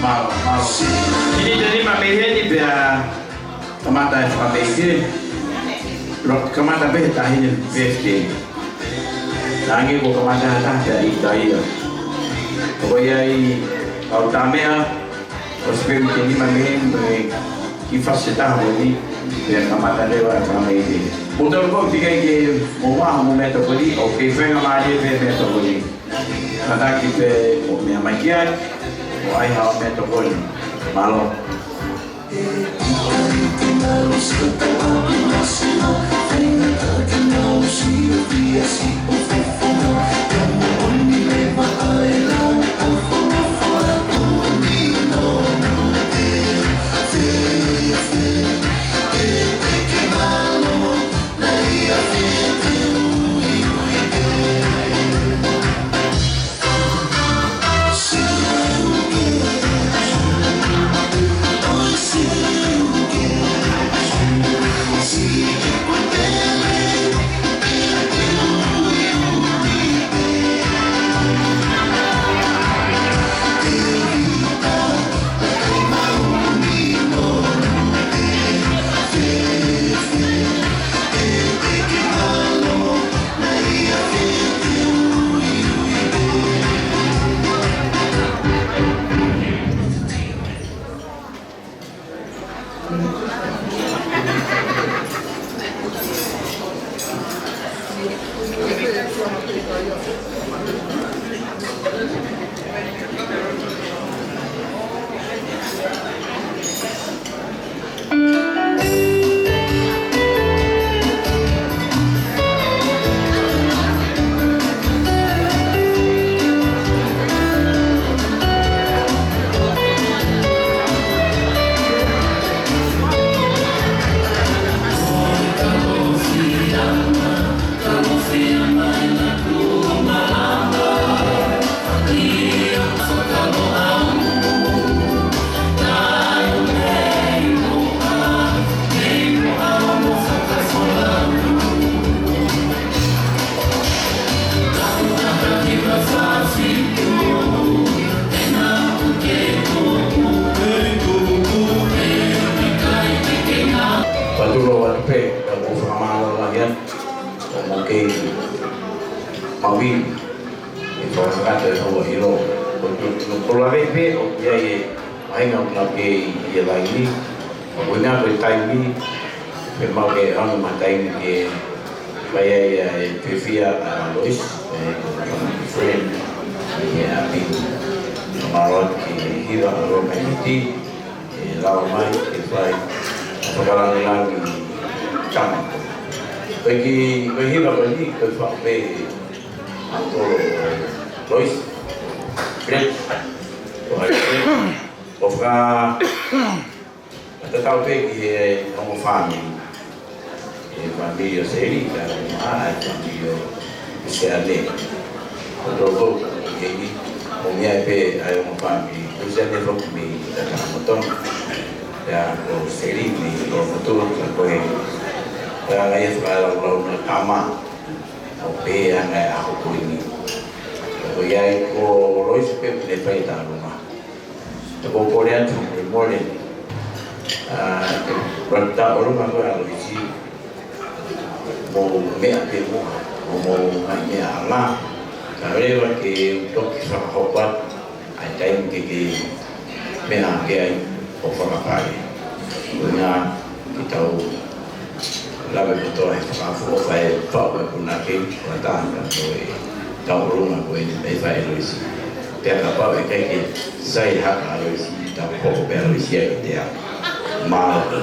Mālō, mālō. Hili ʻe nima mei heni pea kamata e fakameʻite. Lo, kamata pē he taʻahine birthday. Naʻe ʻikai ke kamata ha taha pea ʻita ia. Ko ia ai au tā meʻa, ʻosi pē mei he nima mei heni, mei he kiʻi fasi ʻe taha ko eni, pea kamata leva e fakameʻite. Mou tau ko ʻikai ke mou maʻu ha meʻatokoni, ʻoku kei faingamālie pē meʻatokoni. Kātaki pē ʻo meʻa mai ki ai, ʻo ʻai haʻo meʻatokoni. Mālō. Fakatulou atu pē, ka ʻoku ou fakamālō lahi atu, ʻoku mou kei maʻu ʻi he fakakakato e houʻeiki ʻilo. Ko tu, tu, ko lave pē, ʻoku ʻi ai e vahenga ʻoku nau kei ʻi he laini. Ko e ʻuhinga ko e taimi, pea mau ke ʻalu ma taimi ke fai ai ʻa e fiefia ʻa Lois, ʻe, ko e friend, ʻi he ʻapi. Mālō atu ki he hiva ʻa Roma ʻi he ʻe lava mai ke fai ʻa e fakalāngilangi tama. Ko e kiʻi, ko e hiva ko eni, ko e faʻu pē ʻa e kolo ʻo Lois. Fred. ʻO hai Fred. ʻO faka-, fakatatau pē ki he ongo fāmili. ʻE fāmili ʻo Seli, ka ʻe maʻa e fāmili ʻo Lusiane. Ko toko, ʻe ni, ʻo meʻa pē ʻa e ongo fāmili. Lusiane foki mei Tatamotonga. Pea ko Seli mei Loʻomotuʻa, ka ko e, pea ʻa e fakalaulau na tama. ʻO pē anga e ʻaho ko eni. Ko ia ai ko Lois pē ʻoku ne fai e talanoa. Te u kole atu, e mole. ʻA, ke rata ʻolunga ko ē ʻa Loisi. Mou meʻa pē mo, mou, mou ngaahi meʻa anga. Ka leva ke u toki fakahopo atu ʻa e Taimi ke ke meʻa hake ai ʻo fakapale. Ko ia ke tau lave kotoa he fakaʻofoʻofa e faʻu e punake, ko e taha ko e tauʻolunga ko eni mei fai Loisi. Pea kapau ʻe ʻikai ke sai hake ʻa Loisi, tau hoko pē ʻa Loisi ia ki te ao. Mālō.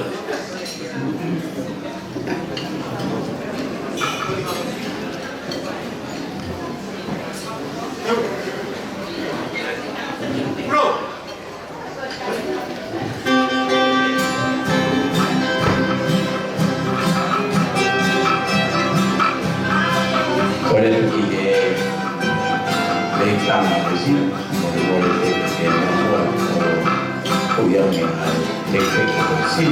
Kole atu ki he leitanga Loisi, mo e kole atu ki he meʻa ʻoku ʻi ai e leitanga Loisi.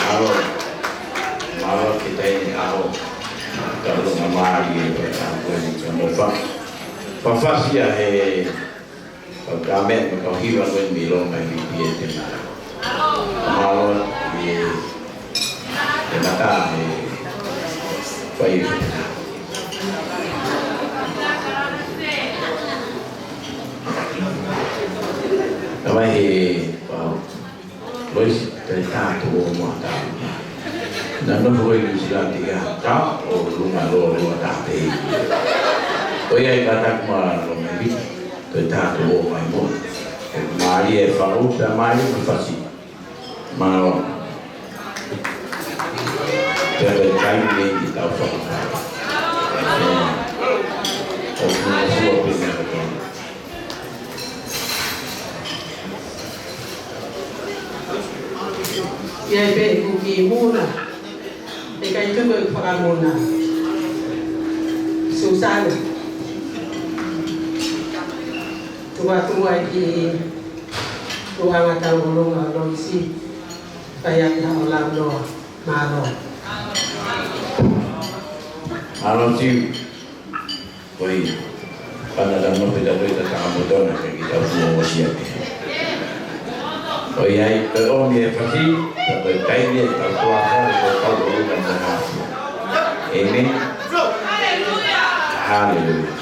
Mālō, mālō ki he taimi ni, ʻaho. Ka ʻoku mālie e pē ka ko e ni ka mo fa. Fa fasi ia he, ka ka me, ka hiva ko e ni lo mai mi pie te na. Mālō, e, e mata, e, fai. Tamai he, wow. Loisi, te tātou o mua tā. Na no fo i Nusilandi ia, tā o lunga lo, lunga tā te. ʻOi ai ka taku ma lo me vi, te tātou o mai mo. Mālie e fau, tā mālie mo fasi. Mālō. Te te kai me ki tau fau. ʻO mua fua pe mea kotoa. ʻI ai pē ʻeku kiʻi muna, ʻikai tuku ʻeku fakamuna. Susana. Tuku atu ai ki Tuʻanga Tauʻolunga Loisi, fai atu haʻo launoa. Mālō. Mālō Siu. ʻOi, pana la no pe ta pe ta ka mo tona ke ki tau fuo mo sia te. ʻOi ai, ko e ʻomi e fasi, ka ko e taimi e tau toa fale ko tau o uka mo na fua. Amen. Hallelujah.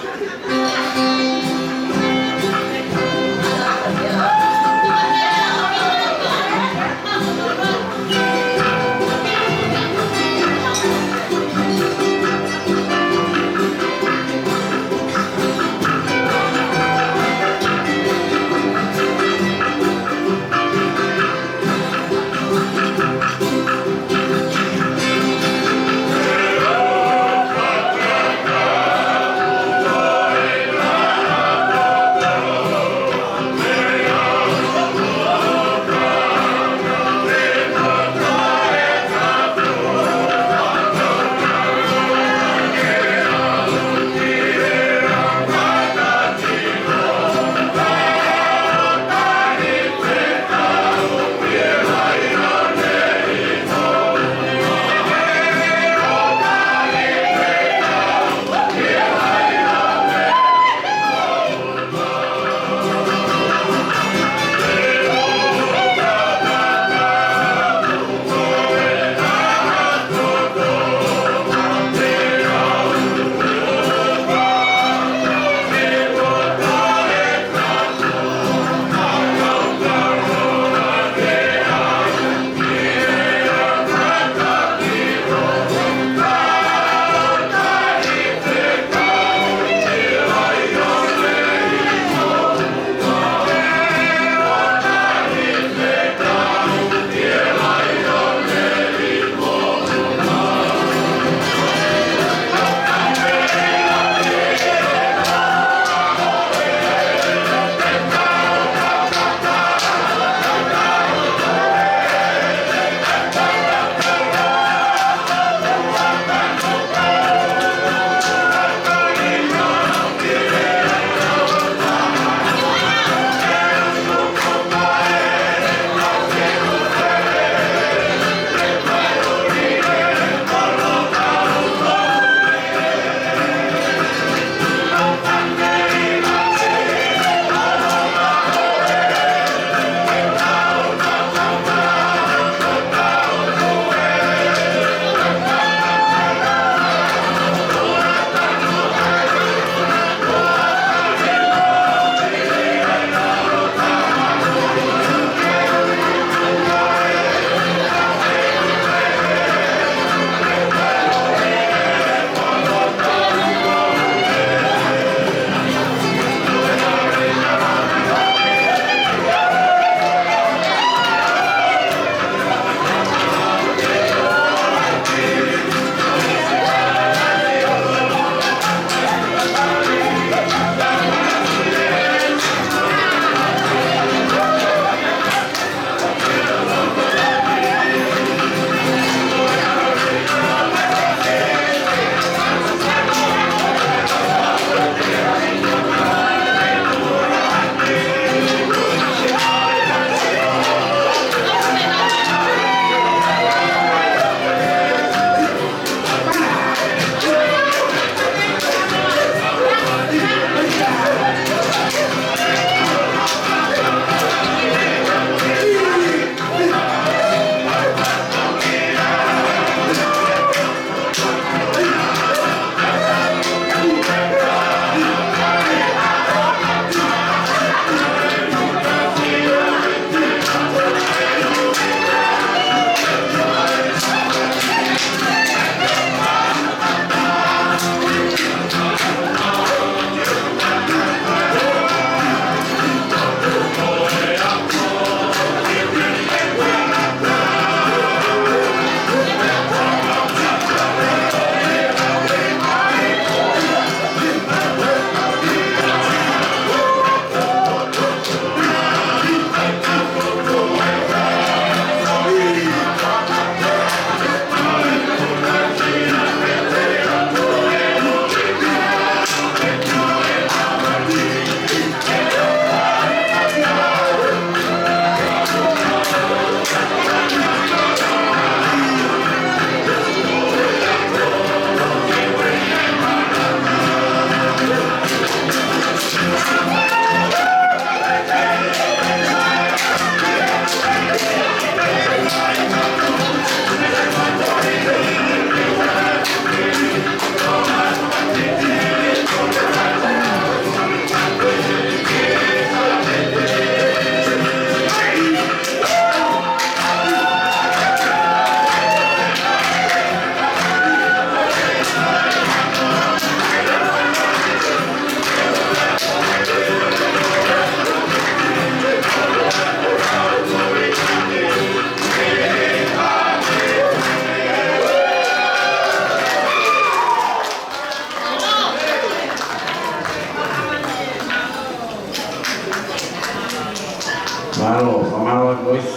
Mālō, fakamālō atu Loisi.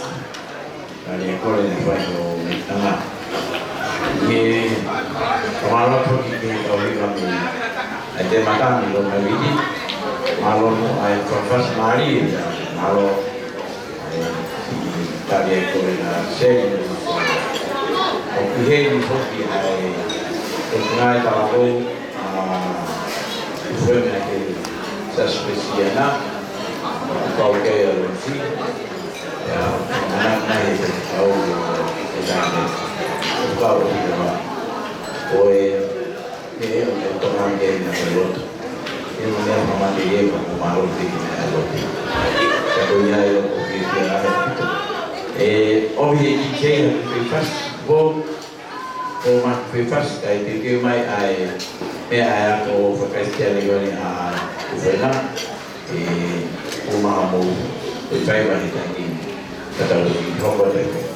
Tali e kole naʻe fai ʻe he tangata. Ke fakamālō atu ki he kau hiva mei he Tēvita mei Lomaiviti. Mālō mo e fakafasi mālie. Mālō. ʻE, tali e kole naʻe seli. ʻOku ʻi heni foki ʻa e, ʻoku ngai tala kou, ʻa, ʻi fue me ake sa spesiana, ʻoku kau ke a Loisi, ʻa, mana mai he kau e, e tane, ʻoku kau ʻi te ma, ko e, ʻe, ʻo, ʻo tō mai ke na ke loto. ʻE, ʻo, ʻe, ʻo, ma te ʻe, ʻo, ʻo, mālō te ke na loto. Ka ko ia e, ʻo, ʻo, ke, ke, ʻa, ʻe, ʻo, ʻi he ki ke, ʻa, ke fasi, ʻo, ʻo, ma, ke fasi, ka ʻi te ke mai ʻa e, meʻa ʻa e ako fakaʻisitiane ʻo ni ʻa, ʻo fena, ʻe, ʻo, ma, mo, ʻe, fai mai he taimi ni. Ka tau ʻi hoko atu.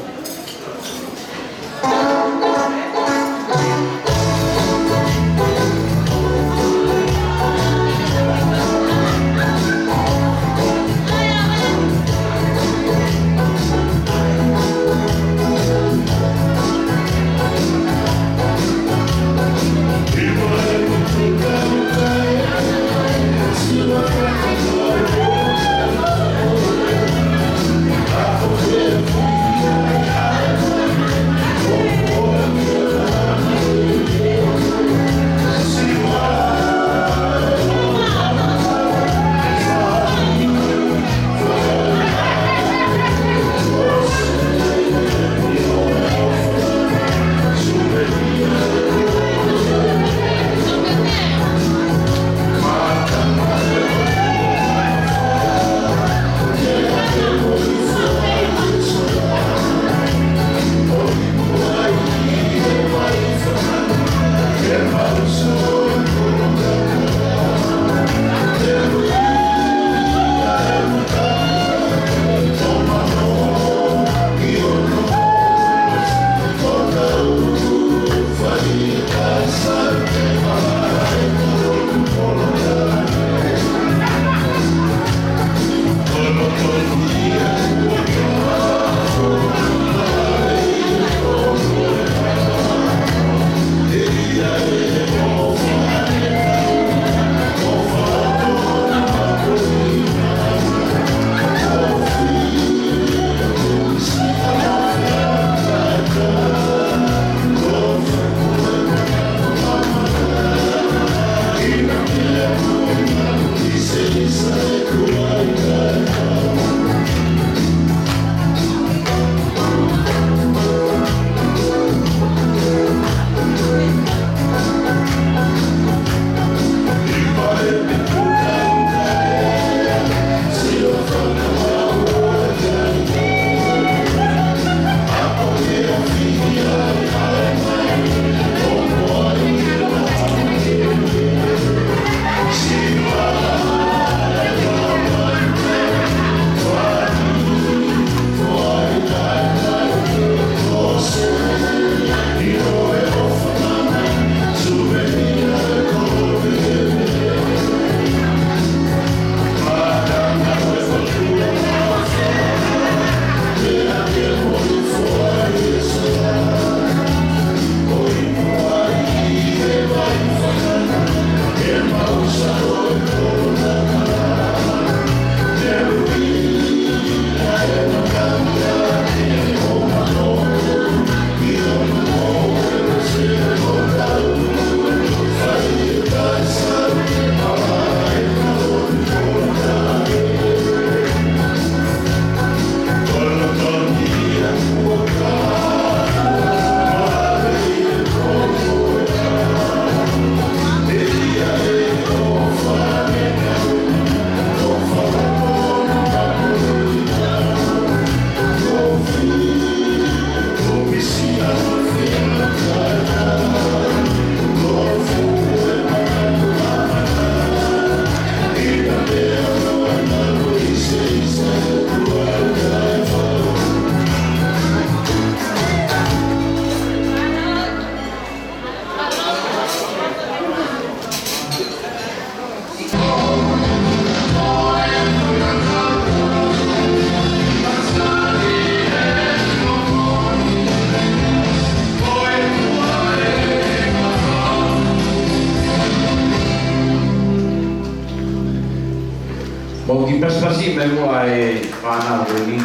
Mou kiʻi pasipasi mai muʻa e fānau ko eni.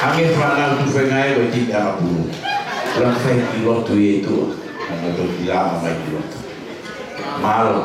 Hangē fānau tufenga ē ko e timi ʻakapulu. Kuo lava fai e kiʻi lotu ʻi he tuʻa. Naʻa nau toki lava mai ki lotu. Mālō.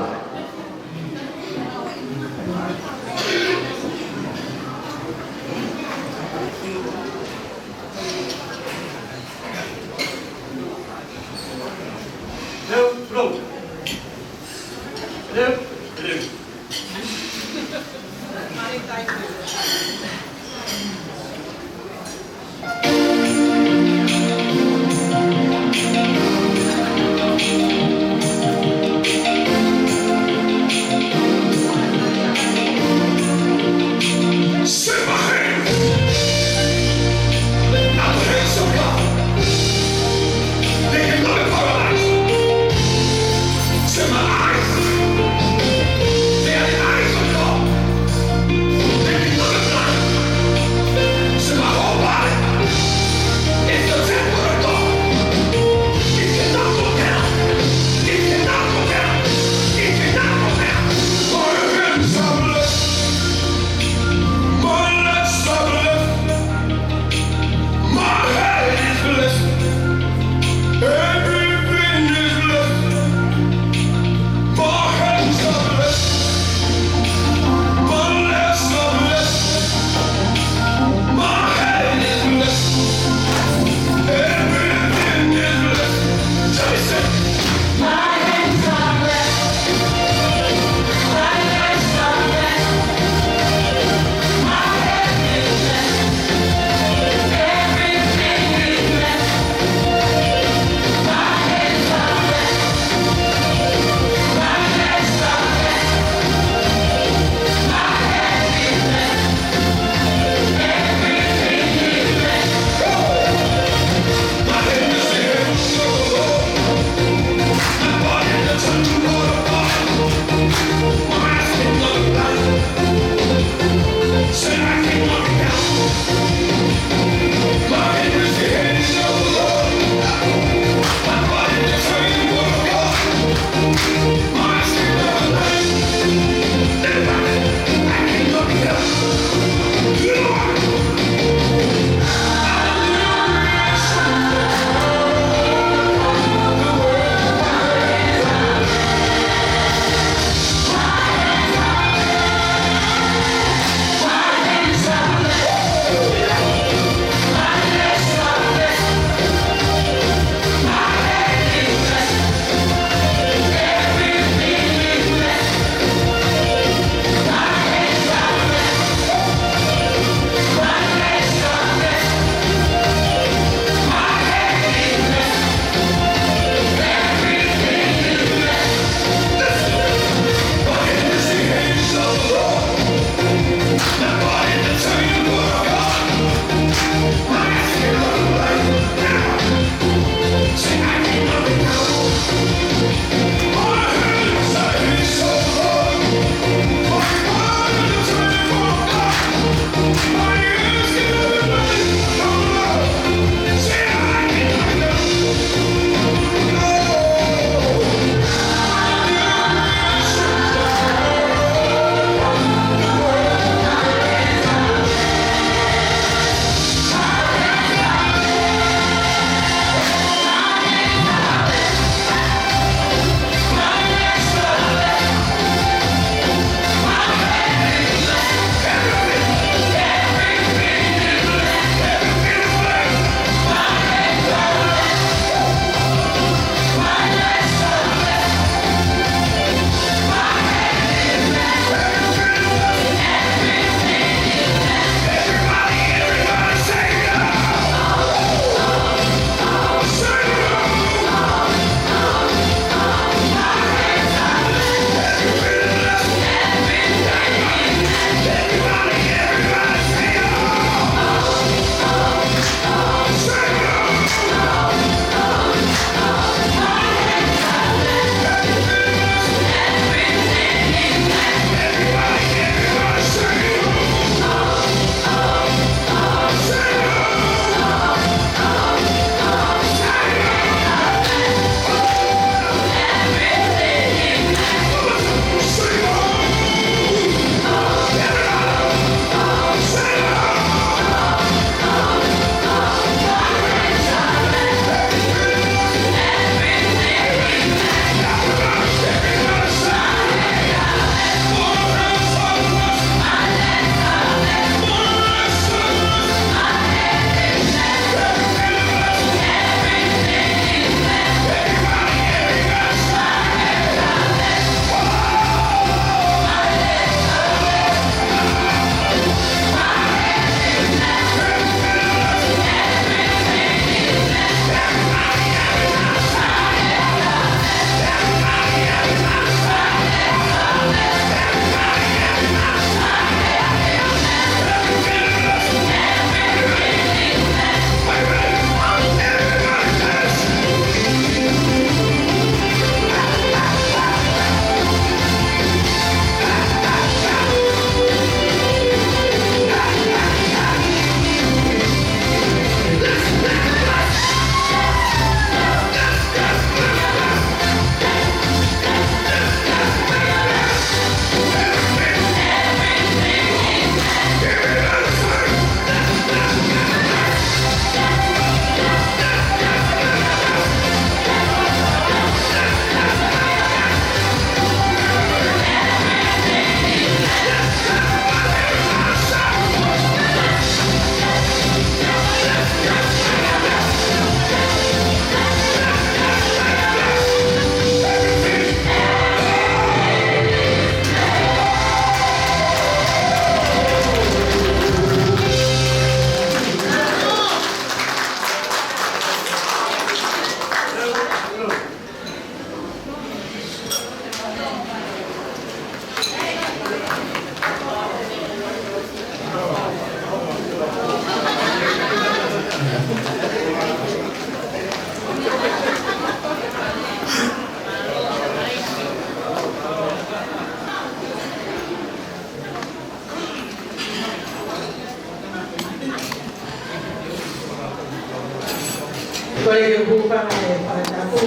Ko e hūfanga he fakatapu,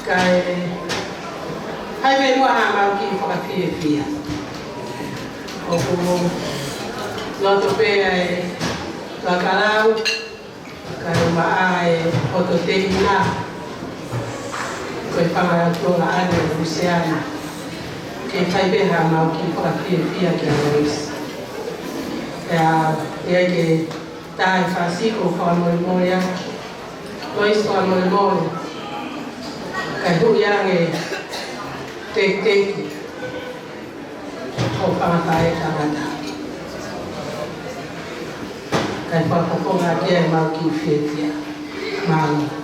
kae ʻai mai muʻa haʻamau kiʻi fakafiefia. ʻOku loto pē ʻa e Kakalau, kae ʻumaʻā e poto teina, ko e fanga tuongaʻane ʻo Lusiana, ke fai pē haʻamau kiʻi fakafiefia kia Loisi. ʻIo, ʻi ai ke tā e fasi ko fakamolemole ā, Loisi fakamolemole, kae hui ange teitei ʻo fakafaʻitangata. Kae fakafofonga ki ai ʻemau kiʻi fiefia. Mālō.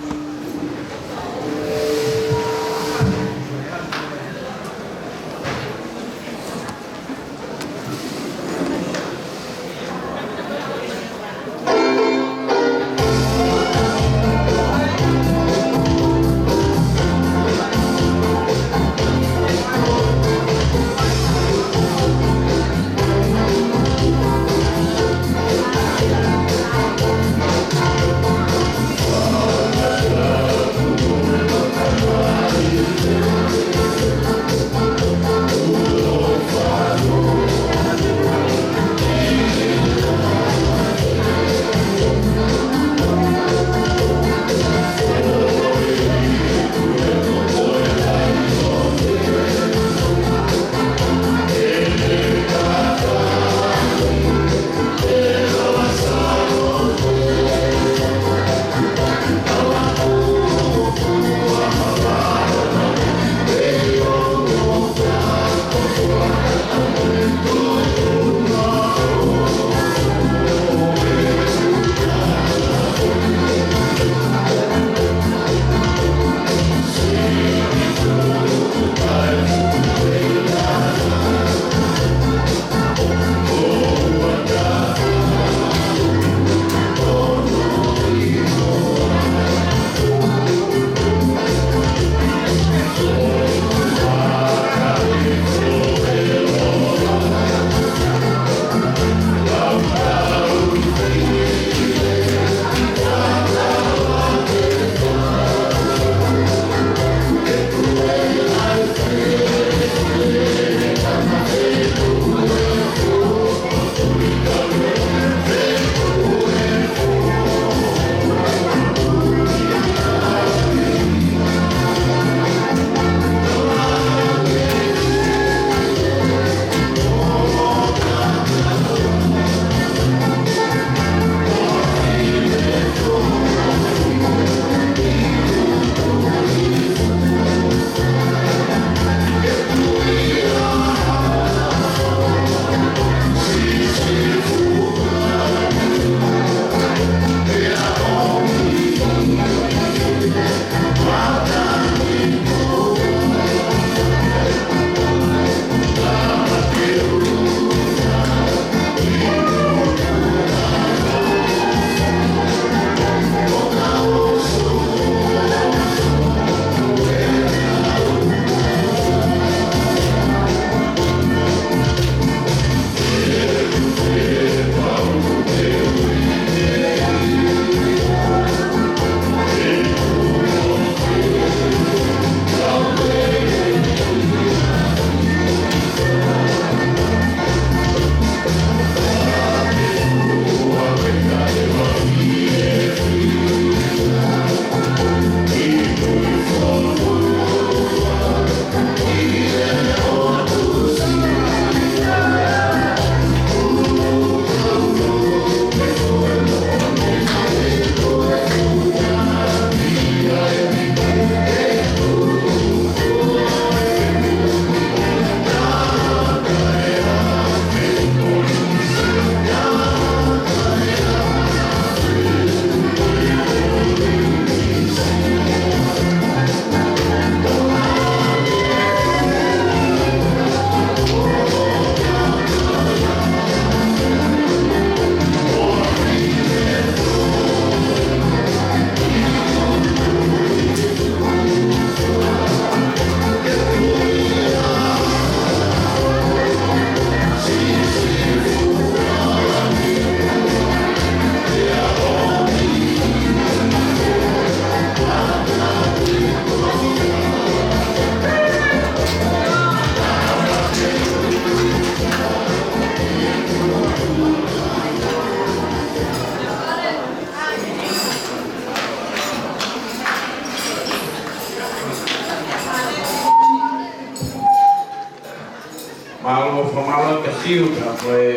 Fakamālō kia Siu pea mo e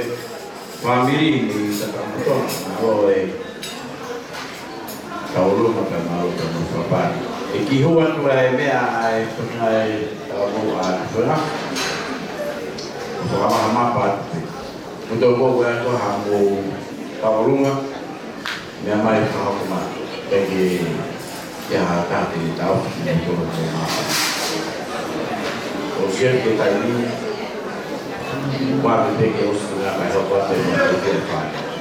fāmili ni, Sakamoto, mālō e Tauluma pea mālō pea mo Fapani. ʻE kiʻi hū atu e meʻa ʻa e fanga e talamou ʻa e fanga. Fakamaha mapa atu pē. Kuto ko ue atu ha mo Tauluma. Meʻa mai fakahoko mai. Peke ia ha taha te tau ki he tolo ko ma. ʻO sia ke taimi. Ua me peke ʻosi na kai hoko atu e ma te ke fai.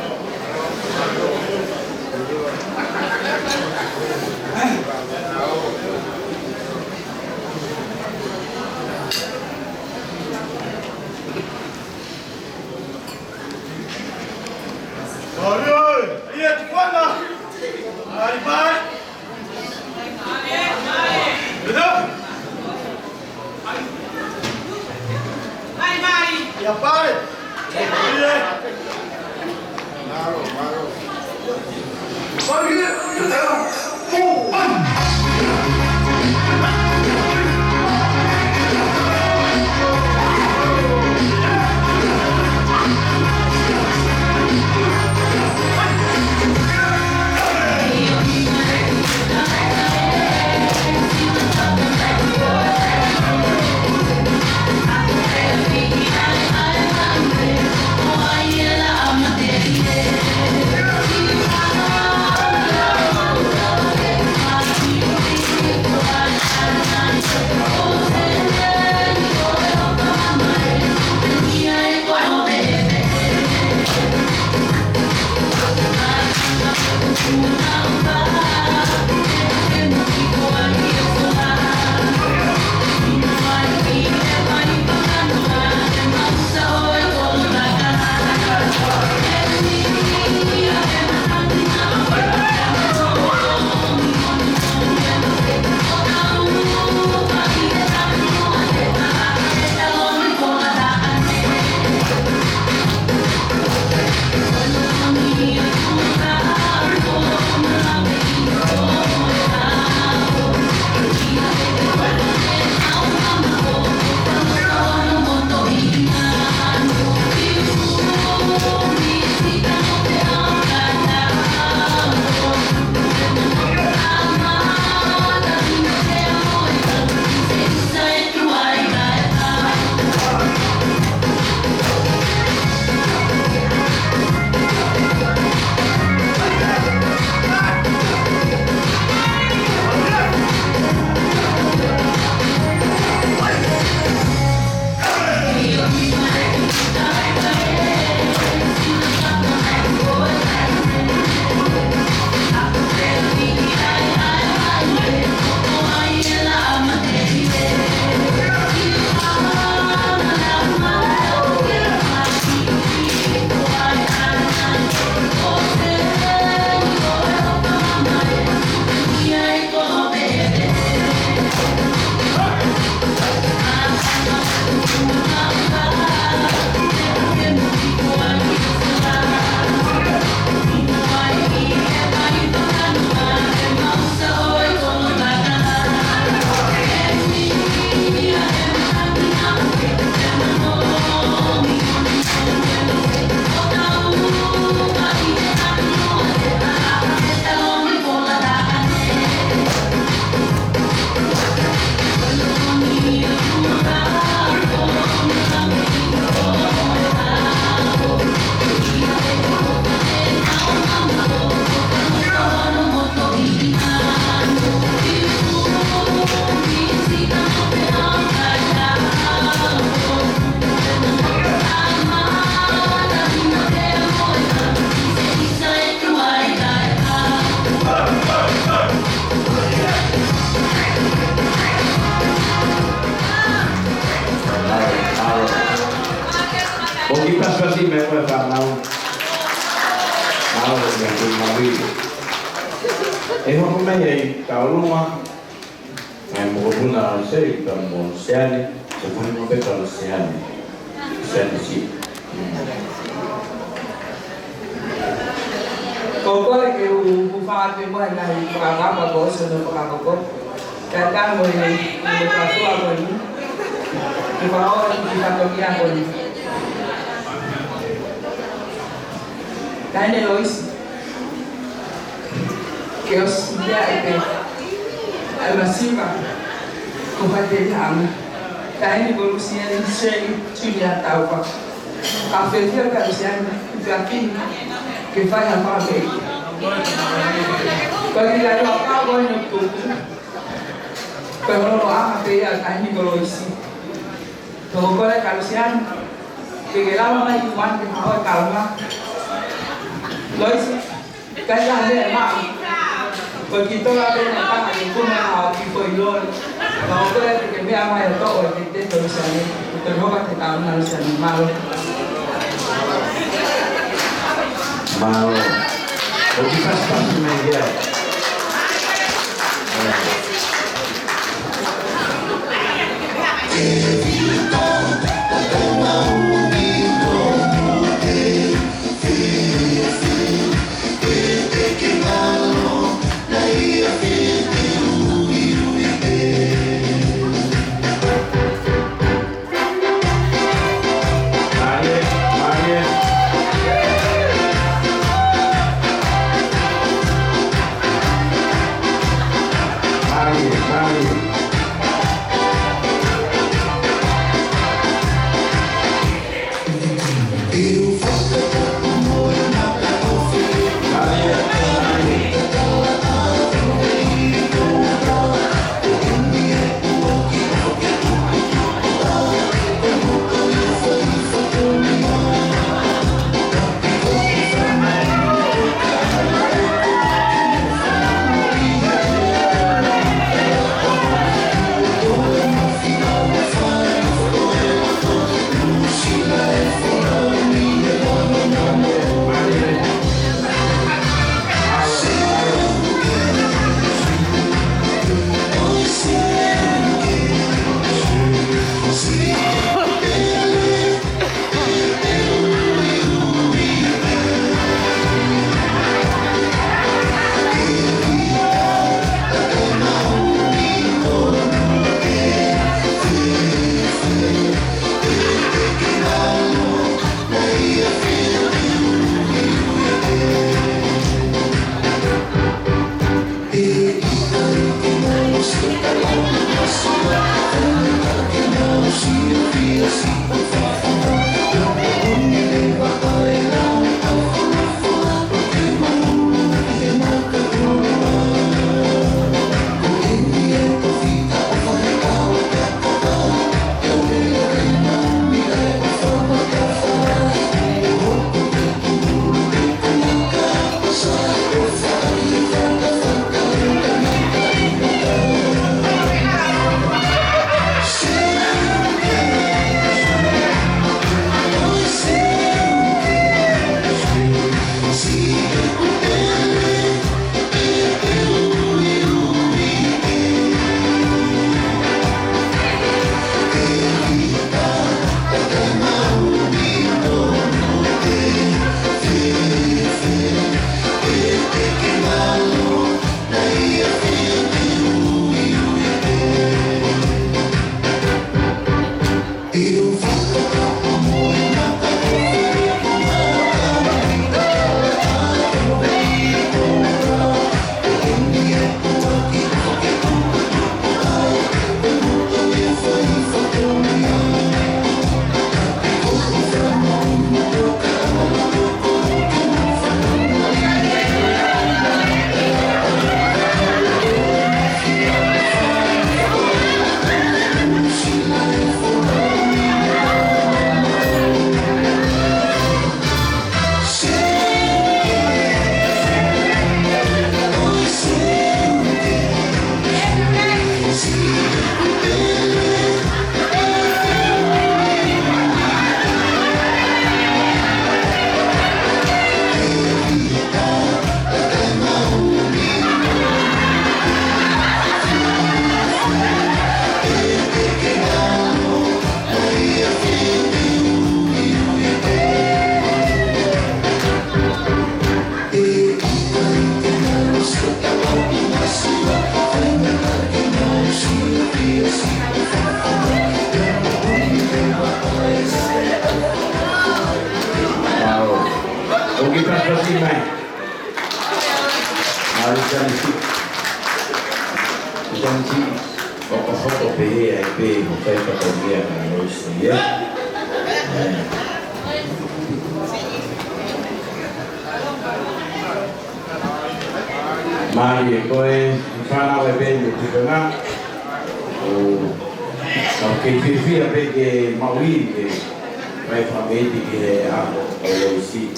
ʻOku pasipasi mai ko e fānau. Mālō e meʻa kuo maʻu. ʻE hoko mai ʻe Tauluma. Mai mokopuna ʻa Sei, ka mo Seani, se fai mo peka ʻo Seani. Seani si. Ko koe ke u, u fāke mai nai fakakapa ko ʻosi no fakakoko. Ka ka mo e, mo e kātoa ko eni. Ke fakaʻosi ki he fatongia ko eni. Taʻahine Loisi, ke ʻosi ia ʻi he ʻai masiva ko Faʻiteliha ʻAna. Taʻahine ko Lusiani Seli Tunia Taufa. Ka fefia ka Lusiani, ka fini, ke fai ha fā pē. Ko ki la loa ka ko ino tuku. Ko e holo ʻa pē ia taʻahine ko Loisi. Toko kole ka Lusiani. Ke ke lava mai ki wan ke hao e kalanga. Loisi. Kai ka he ma. Ko ki tola pē na ka ke kuma hao ki ko i lole. Toko kole ke ke mea mai o to o ke te to Lusiani. Ko te hoka te kalanga Lusiani. Mālō. Mālō. ʻOku pasipasi mai ia. ʻOku ke pasipasi mai. Mālō Sianisi. Sianisi, ʻoku ou hopo pē ai pē, mo fai fakaulia ka Loisi, ē? Mālō e koe, fānau e pē mo tupenga. ʻO, ʻoku kei fiefia pē ke maʻu ʻi he fai fakameʻiti ki he ʻaho ʻo Loisi.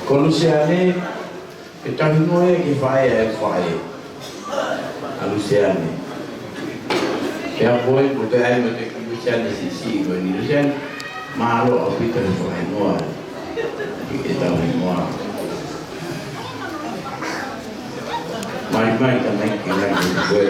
Ko Lusiane, ke tauhi noa e ke faʻē e faʻē. ʻA Lusiane. Pea ko e ko te ai mo te ki Lusiane sisi ko ni Lusiane. Mālō ʻaupito he faʻē noa. Ke tauhi noa. Mai, mai, ka mai, ke ngai, ke koe.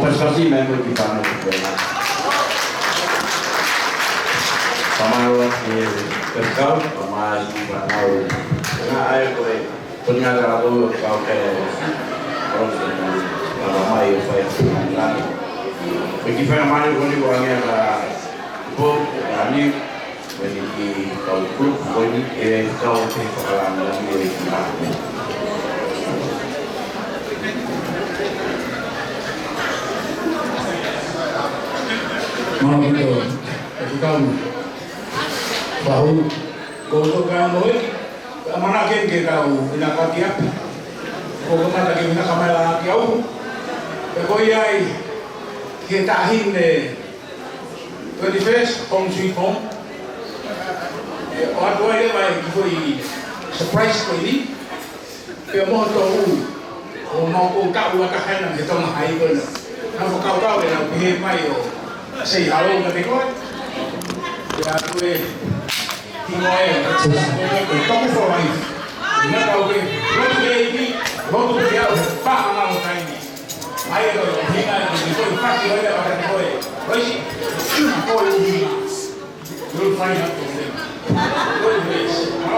Fasi mai mo ki fana ki fana. Pamalo ki e kau, pamalo ki fana. Nga ai ko e, ko nga ka ko kau ke, ko nga mai o fai fana. Ko ki fana mai ko ni ko anga ka, ko, ani, Ko eni ki kau kulupu, ko eni e kau ke fakalanga ni e ki ake. Mālō ʻaupito, e ki kau. Pahu, ko tō ka moe, ka mana ke ke kau, ina ka ki api. Ko ko mata ke ina ka mai la ki au. E ko ia ai, ke tahin e, Twenty-first, home sweet home. ʻE, ʻoatu ai leva e kiʻi foʻi surprise ko eni. Pea mo tō u, ʻo mau ko ka ua ka haina he tonga hai ko ena. Na ko kau kau e na pehē mai ʻo say hello ka te koe. Pea ko e, ki mo e, ko e toku for life. Na kau ke, lotu ke ipi, lotu ke au, pa anga o taimi. Ai, e koe, hinga, e koe, fasi, ʻoia, ʻoia, ʻoia. ʻOi, ʻoia, ʻoia. You'll find out from them. ʻOia, ʻoia.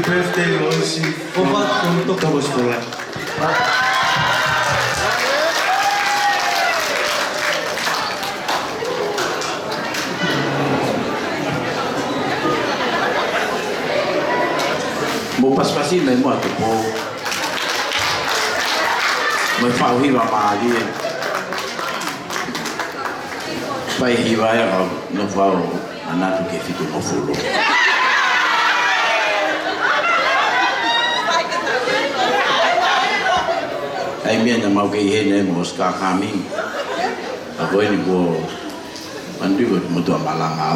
Birthday Loisi. ʻOfa atu ki Toko Sikola. Mou pasipasi mai muʻa Tupou. Mou fai hiva mālie. Fai hiva ē, ʻo nofo ʻo ʻanatu ke fitungofulu. ʻAi meʻa naʻa mau kei heni mo Oscar Cumming. ʻA ko eni kuo mandu ko motuʻa malanga.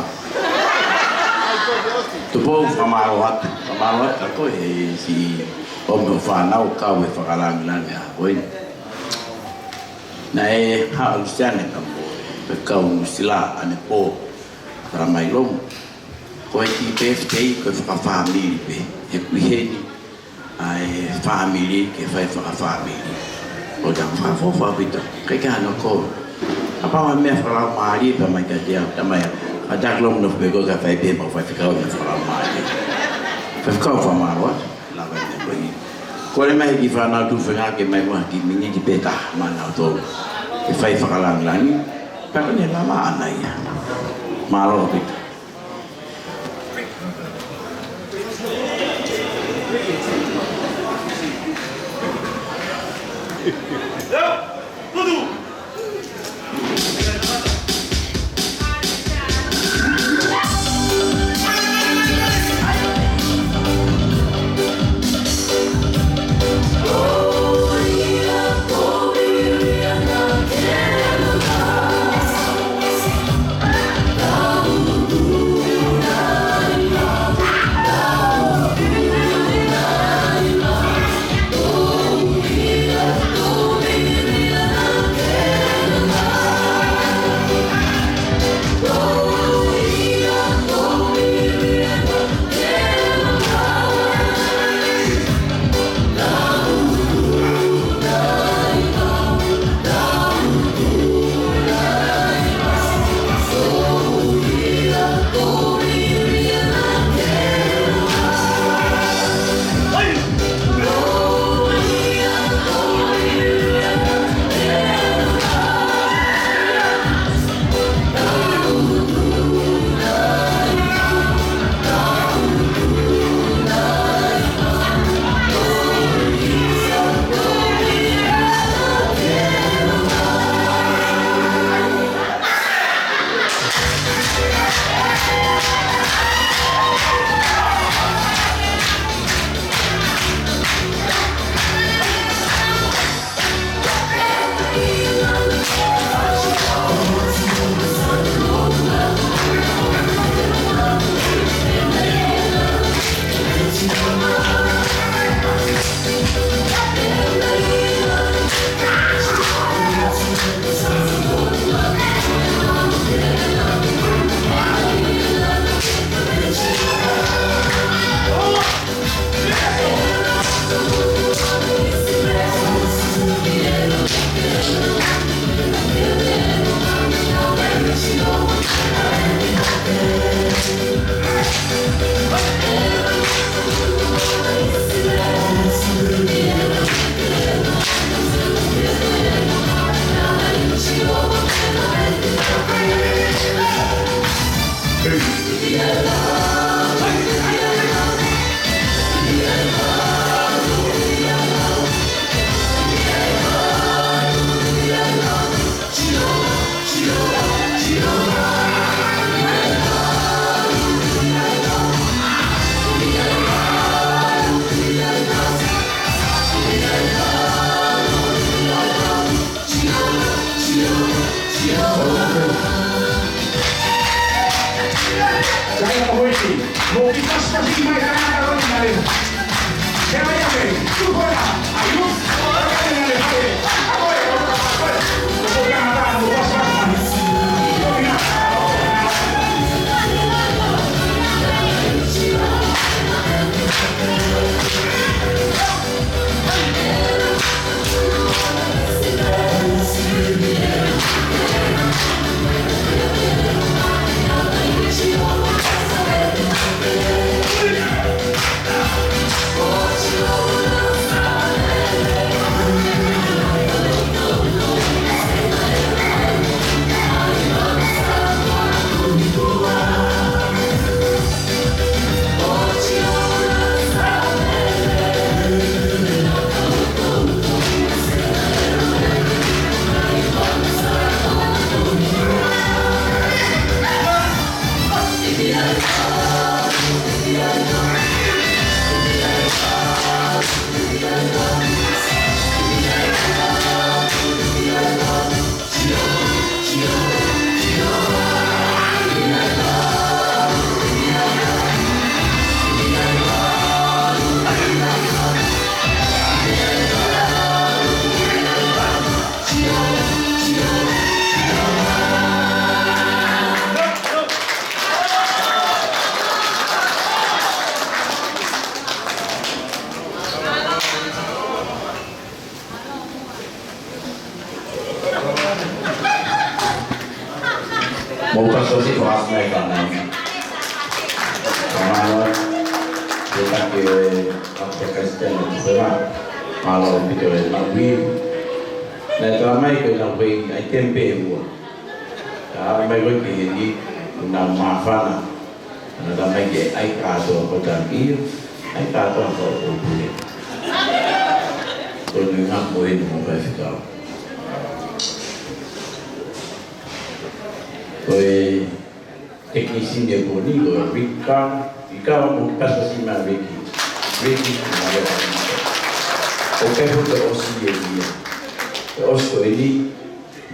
Tupou, fakamālō atu. Fakamālō atu ʻa koe he siʻi ʻomi hoʻo fānau kau he fakalāngilangi ʻa ko eni. Naʻe haʻu Lusiane ka mo e kau Nuʻusila ʻanepō, talamai lomu. Ko e kiʻi birthday ko e fakafāmili pē. He ʻoku ʻi heni ʻa e fāmili ke fai fakafāmili. ʻO tau fakaʻofoʻofa ʻaupito. Ke ke hano ko. Kapau ʻa e meʻa fakalaumālie pea mai kiate au, tamai. Kātaki lomu nofo pē koe kae fai pē ʻemau faifekau meʻa fakalaumālie. Faifekau, fakamālō atu. Lava ʻene ko eni. Kole mai ki he fānau tuʻu fengāueʻaki mai muʻa ha kiʻi miniti pē taha maʻanautolu. Ke fai fakalāngilangi. Pea ko eni lava ʻaʻana ia. Mālō ʻaupito. Mou pastor si fast mai ka nai. Kamano, ia taki e Pastor Christian Tupela. Mālō ʻaupito e maʻu. Naʻe tala mai ko e nau pei ai tempe ua. Ka mai ko ki heni, ʻoku nau māfana. Naʻe tala mai ke ʻai kātoa ko tau ia, ʻai kātoa ko ʻo pule. Ko e ngaahi mo e mo e fekau. Ko e tekinisini e pō ni, ko Rika, Rika mo pastor si ma Riki. Riki, ma Riki. ʻOku ʻi ai hono ʻosi ʻe ia. ʻOsi ko eni,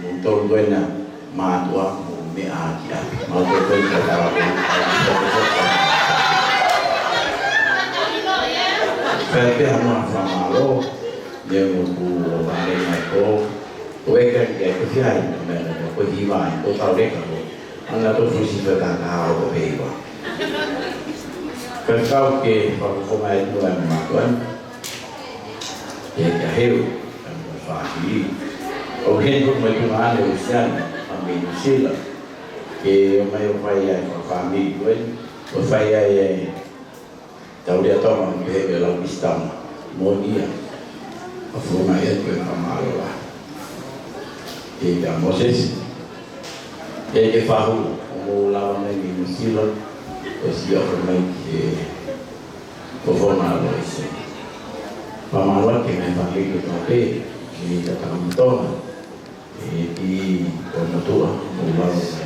mo tolu ko ena mātuʻa, mo meʻa ki ʻapi. Mo tolu ko ena tala ko eni. Pea pea mo fakamālō, ne mo ku o vale mai ko. Ko e ka ki ai ko fia ai, ko meʻa ko ko hiva ai, ko tau leka ko. Ana to fusi fekau ka hao ko peiva. Ka kau ke fakafofonga e tua e mātuʻa ni. Ke ka heu, ka mo fāmili. ʻO heni ko mai tu ane ʻo Siani, a me New Zealand. Ke ʻomai ʻo fai ai ko fāmili ko e, ʻo fai ai e Tau lea tama mo he ke lau mistama. Mo nia. A fo mai e koe ka mālō la. Ke ka Moses. Ke ke fahu. ʻO mo lava mai ni New Zealand. ʻO si a fo mai ke ko fo mālō ese. Ka mālō ke mai fāmili ko tau pē. Ke ka tau mitoa. ʻE ki ko motuʻa, mo lalo mai.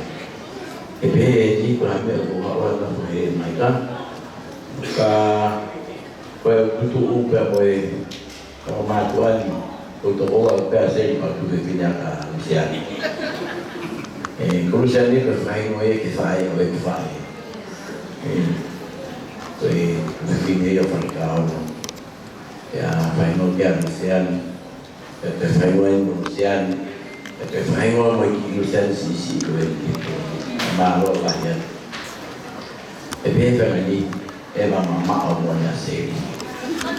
ʻE pehē ʻe ki ko ha meʻa ko haʻu ʻa ka ko he mai ka. Ka ko e kutu ʻu pea ko e, ka ko mātuʻa ni, ko toko ua pea sei pa tu he fine ʻa ka Lusiani. ʻE, ko Lusiani ko fai mo e ke fai, ʻo e ke fai. ʻE, ko e, ko e fine ia fai ka ono. ʻE, fai no kia Lusiani. ʻE pē fai wai mo Lusiani, ʻe pē fai wai mo ki Lusiani si si ko e ki ko. Mālō lahi atu. ʻE pē fai ni, ʻe ma ma ma o mo na se.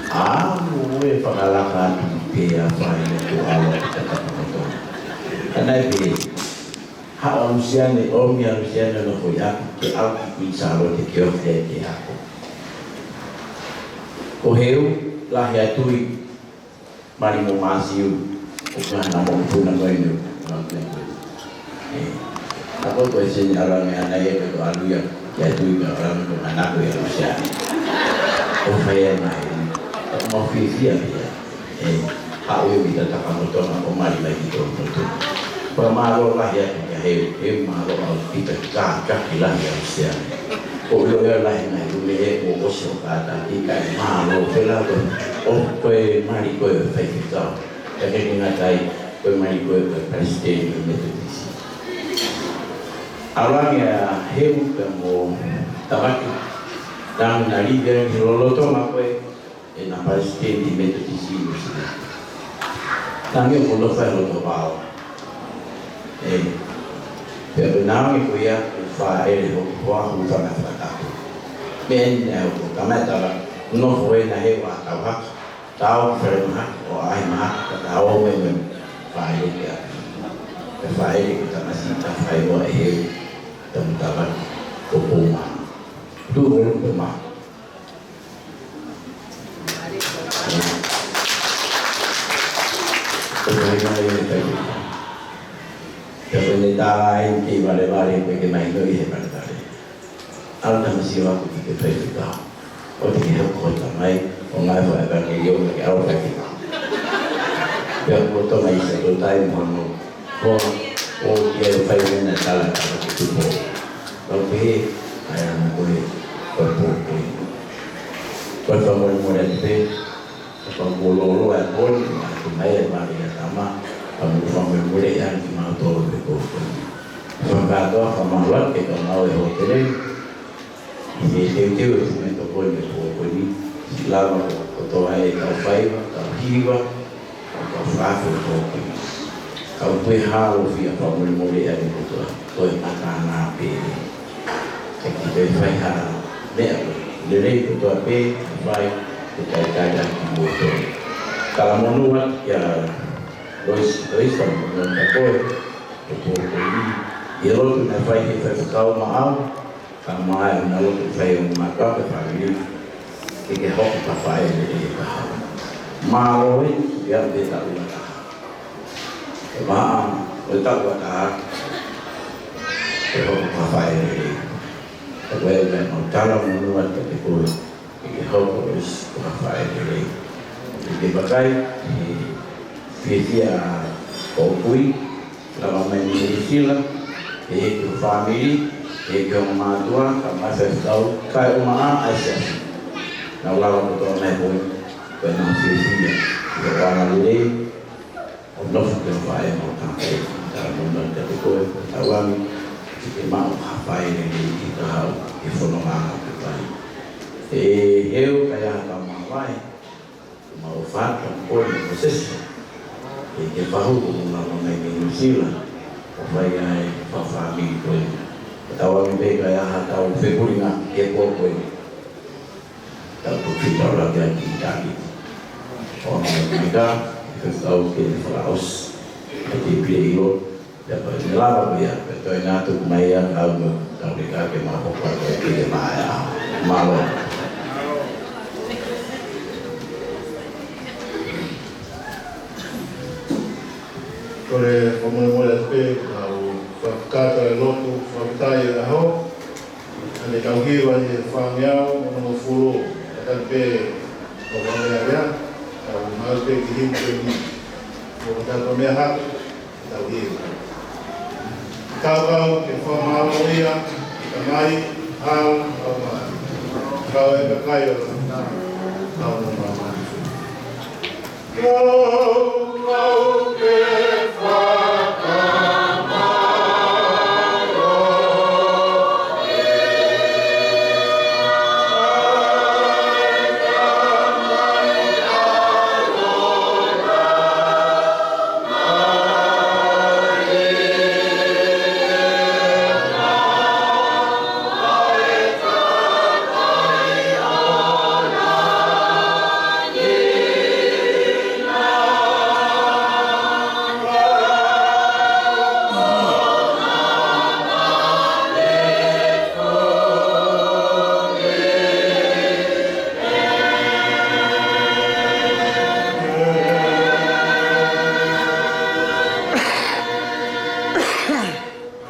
ʻA, mo e fakalaka atu pē a fai mo ko ʻalu atu ka ta ko to. Ana ʻe pē, ha o Lusiani, ʻomi ʻa Lusiani no ko ia, ke au ki Kuini Sālote ke o ke ke ako. Ko heu, lahi atu i, Mali mo Masiu, ʻo ka na mo puna mo inu, na mo inu. ʻE, ako ko e sini ʻalu ange ana ia ko ʻalu ia, ia tui ka ʻalu ange ko ngana ko ia Lusiani. ʻO fai e mai, ʻo mo fifia ia. ʻE, haʻu ia mi ta taka mo tona ko Mali mai ki tō mo tō. Ko mālō lahi atu kia heu, heu mālō au kita ka kaki lahi ʻa Lusiani. Ko ʻilo ia lahi ngai ʻume e ʻo ʻosi ʻo kātaki kai mālō pela ko ʻo ko e Mali ko e faifekau. Ka ke ngata ai ko e Mali ko e palesiteni ʻo e Metotisi. ʻAlu ange ʻa heu pea mo Tavaki. Tau na live ange ki lolotonga ko e ʻe na palesiteni Metotisi Nuʻusila. Tangi ʻo kono fai loto vao. ʻE, pea ko e naongi ko ia, ʻo fāʻele ho hoa hu fanga fakatapu. Meʻa ni naʻe hoko, kamata la, nofo ʻe na he ua tau haka, tau fere maha, ʻo ai maha, ka tau me me, fāʻele kia. Pea fāʻele ki tamasiʻi ta fai ua ʻe he, tamu tava, ko pō maha. Tu ʻo lu pō maha. Ko e mai mai e kai. Ka ko e ne tā ai ke valevale, ko e ke mai no i he valevale. ʻAlu tamasiʻi ʻo aku ki he faifekau. ʻO te ke hoko ko e tamai, ʻo ngāue fakaʻevangeliō ke ʻalu faifekau. Pea ko Tonga ʻi Sato tai mo hono hoa, ʻo ke fai mena tala tala ki tupo. Kau pehē, ʻai ana ko e, ko e pō ko e. Ko e fakamolemole atu pē, ka fakamolemole atu pē, ʻa e mai e mare ia tama, ka mo fakamolemole ia ki mautolu pē ko e. Fakakātoa, fakamālō atu ke ka mau e hōtele, ʻi he teuteu e fume tokoni e pō ko eni, siʻi lava ko, kotoa e kau faiva, kau hiva, kau fakafe ko eni. Kau pehē ʻo fie fakamolemole ʻa e kotoa, ko e mata na pē. Ke ki te fai ha meʻa ko e lelei kotoa pē, fai, ko e kaikai ʻa ki moutolu. Talamonū atu kia Lois, Lois, mo na koe, ko e pō ko eni, ʻI he lotu naʻe fai ʻe he faifekau maʻau, ka ʻoku ʻi ai ʻena lotu fai ʻo maʻu ʻe he fāmili, ke ke hoko ko ha faʻē lelei ʻi he kahaʻu. Mālō ʻEiki, ʻi he taʻu ʻe taha. ʻE maʻa, ʻo e taʻu ʻe taha, ke hoko ko ha faʻē lelei. Ko e ʻuhinga ʻoku ou talamonū atu kiate koe, ke ke hoko ʻo ʻosi ko ha faʻē lelei. Ke ke vakai, ʻi he fiefia ʻa hoʻo kui, lava mai mei Nuʻu Sila, ʻi he ʻeiki ho fāmili, ʻi he ʻeiki hoʻo mātuʻa, kae ʻumaʻā e faifekau, kae ʻumaʻā ʻa e siasi. Naʻa nau lava kotoa mai he poini, ko ʻenau fiefia, ʻi hoʻo anga lelei, ʻo nofo ko ha faʻē mo ha faʻē, talamonū atu kiate koe, tauange, ke ke maʻu ha faʻē lelei ʻi he kahaʻu, ʻi he fononga ʻa e kakai. ʻE Heu, ka ʻi ai ha tau māvae, ʻoku mau ʻofa atu mo koe mo Mōsese, ʻi he fahu ʻoku mou lava mai mei Nuʻu Sila, ʻo fai ai e fahu fāmili ko ē. Tauange pē ka ʻi ai ha tau fepūlenga ke pō ko ē. Tau toki fetaulaki atu ki he taki. ʻOmai mai ka, ke tau ke fakaʻosi, ke te pile ʻilo, pea ko e meʻa lava ko ia, pea toe ngātuku mai ia, kau mo tau leka ke mau hoko atu ki he maʻa. Mālō. Kole fakamolemole atu pē, kau fakakakato e lotu, fakafetaʻi ʻaho. ʻA e tau hiva ʻi he fāngeau, ono fulu, ʻa e tau pē, ko e fāngeau ia, tau mau pē ki hiva pē ni. Ko e tau meʻa hake, tau hiva. Kau kau ke fakamālō ia, ka mai, hau, kau mai. Kau e kakai ʻo, kau no māmani.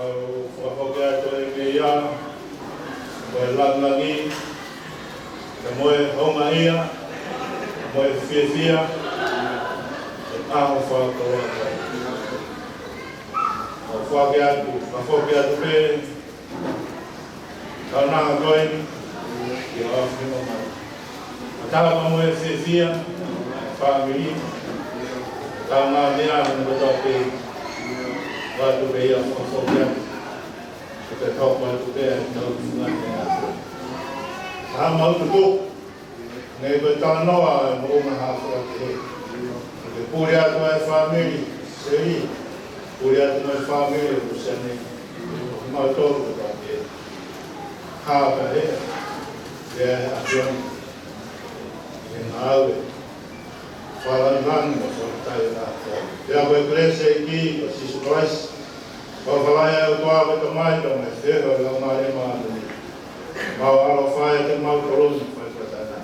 ʻOku ou fakafoki atu e meʻa, ko e langilangi, ka mo e houngaʻia, ka mo e fiefia, ʻo e ʻaho fakakoloa ko eni. ʻOku ou foki atu, ʻoku ou foki atu pē, kaunanga ko eni, ʻi he ʻaho ni mo mai. Ka tau ka mo e fiefia, fāmili, kaunanga meʻa, mo e kotoa pē, ʻoatu pē ia ʻo foki atu. Ko e tau ʻoatu pē, tau funga pē atu. Ka mau tuku, ne ko e talanoa, mo uma ha fua ke he. Ke pule atu e fāmili, Seli, pule atu mo e fāmili, Lusiane, mau tolu kotoa pē. Hā ka he, pea he ʻAfiona, he ngāue, fakalāngilangi mo e fakafetaʻi ʻa e ʻEiki. Pea ko e kelesi ʻa e ʻEiki ko Sīsū Kalaisi, ko e fānau ʻa e ʻOtua ko e Tamai, pea mo e feohi ʻa e Laumālie Māʻoniʻoni, mau ʻaloʻofa ʻiate kimautolu ni, fai fakataha.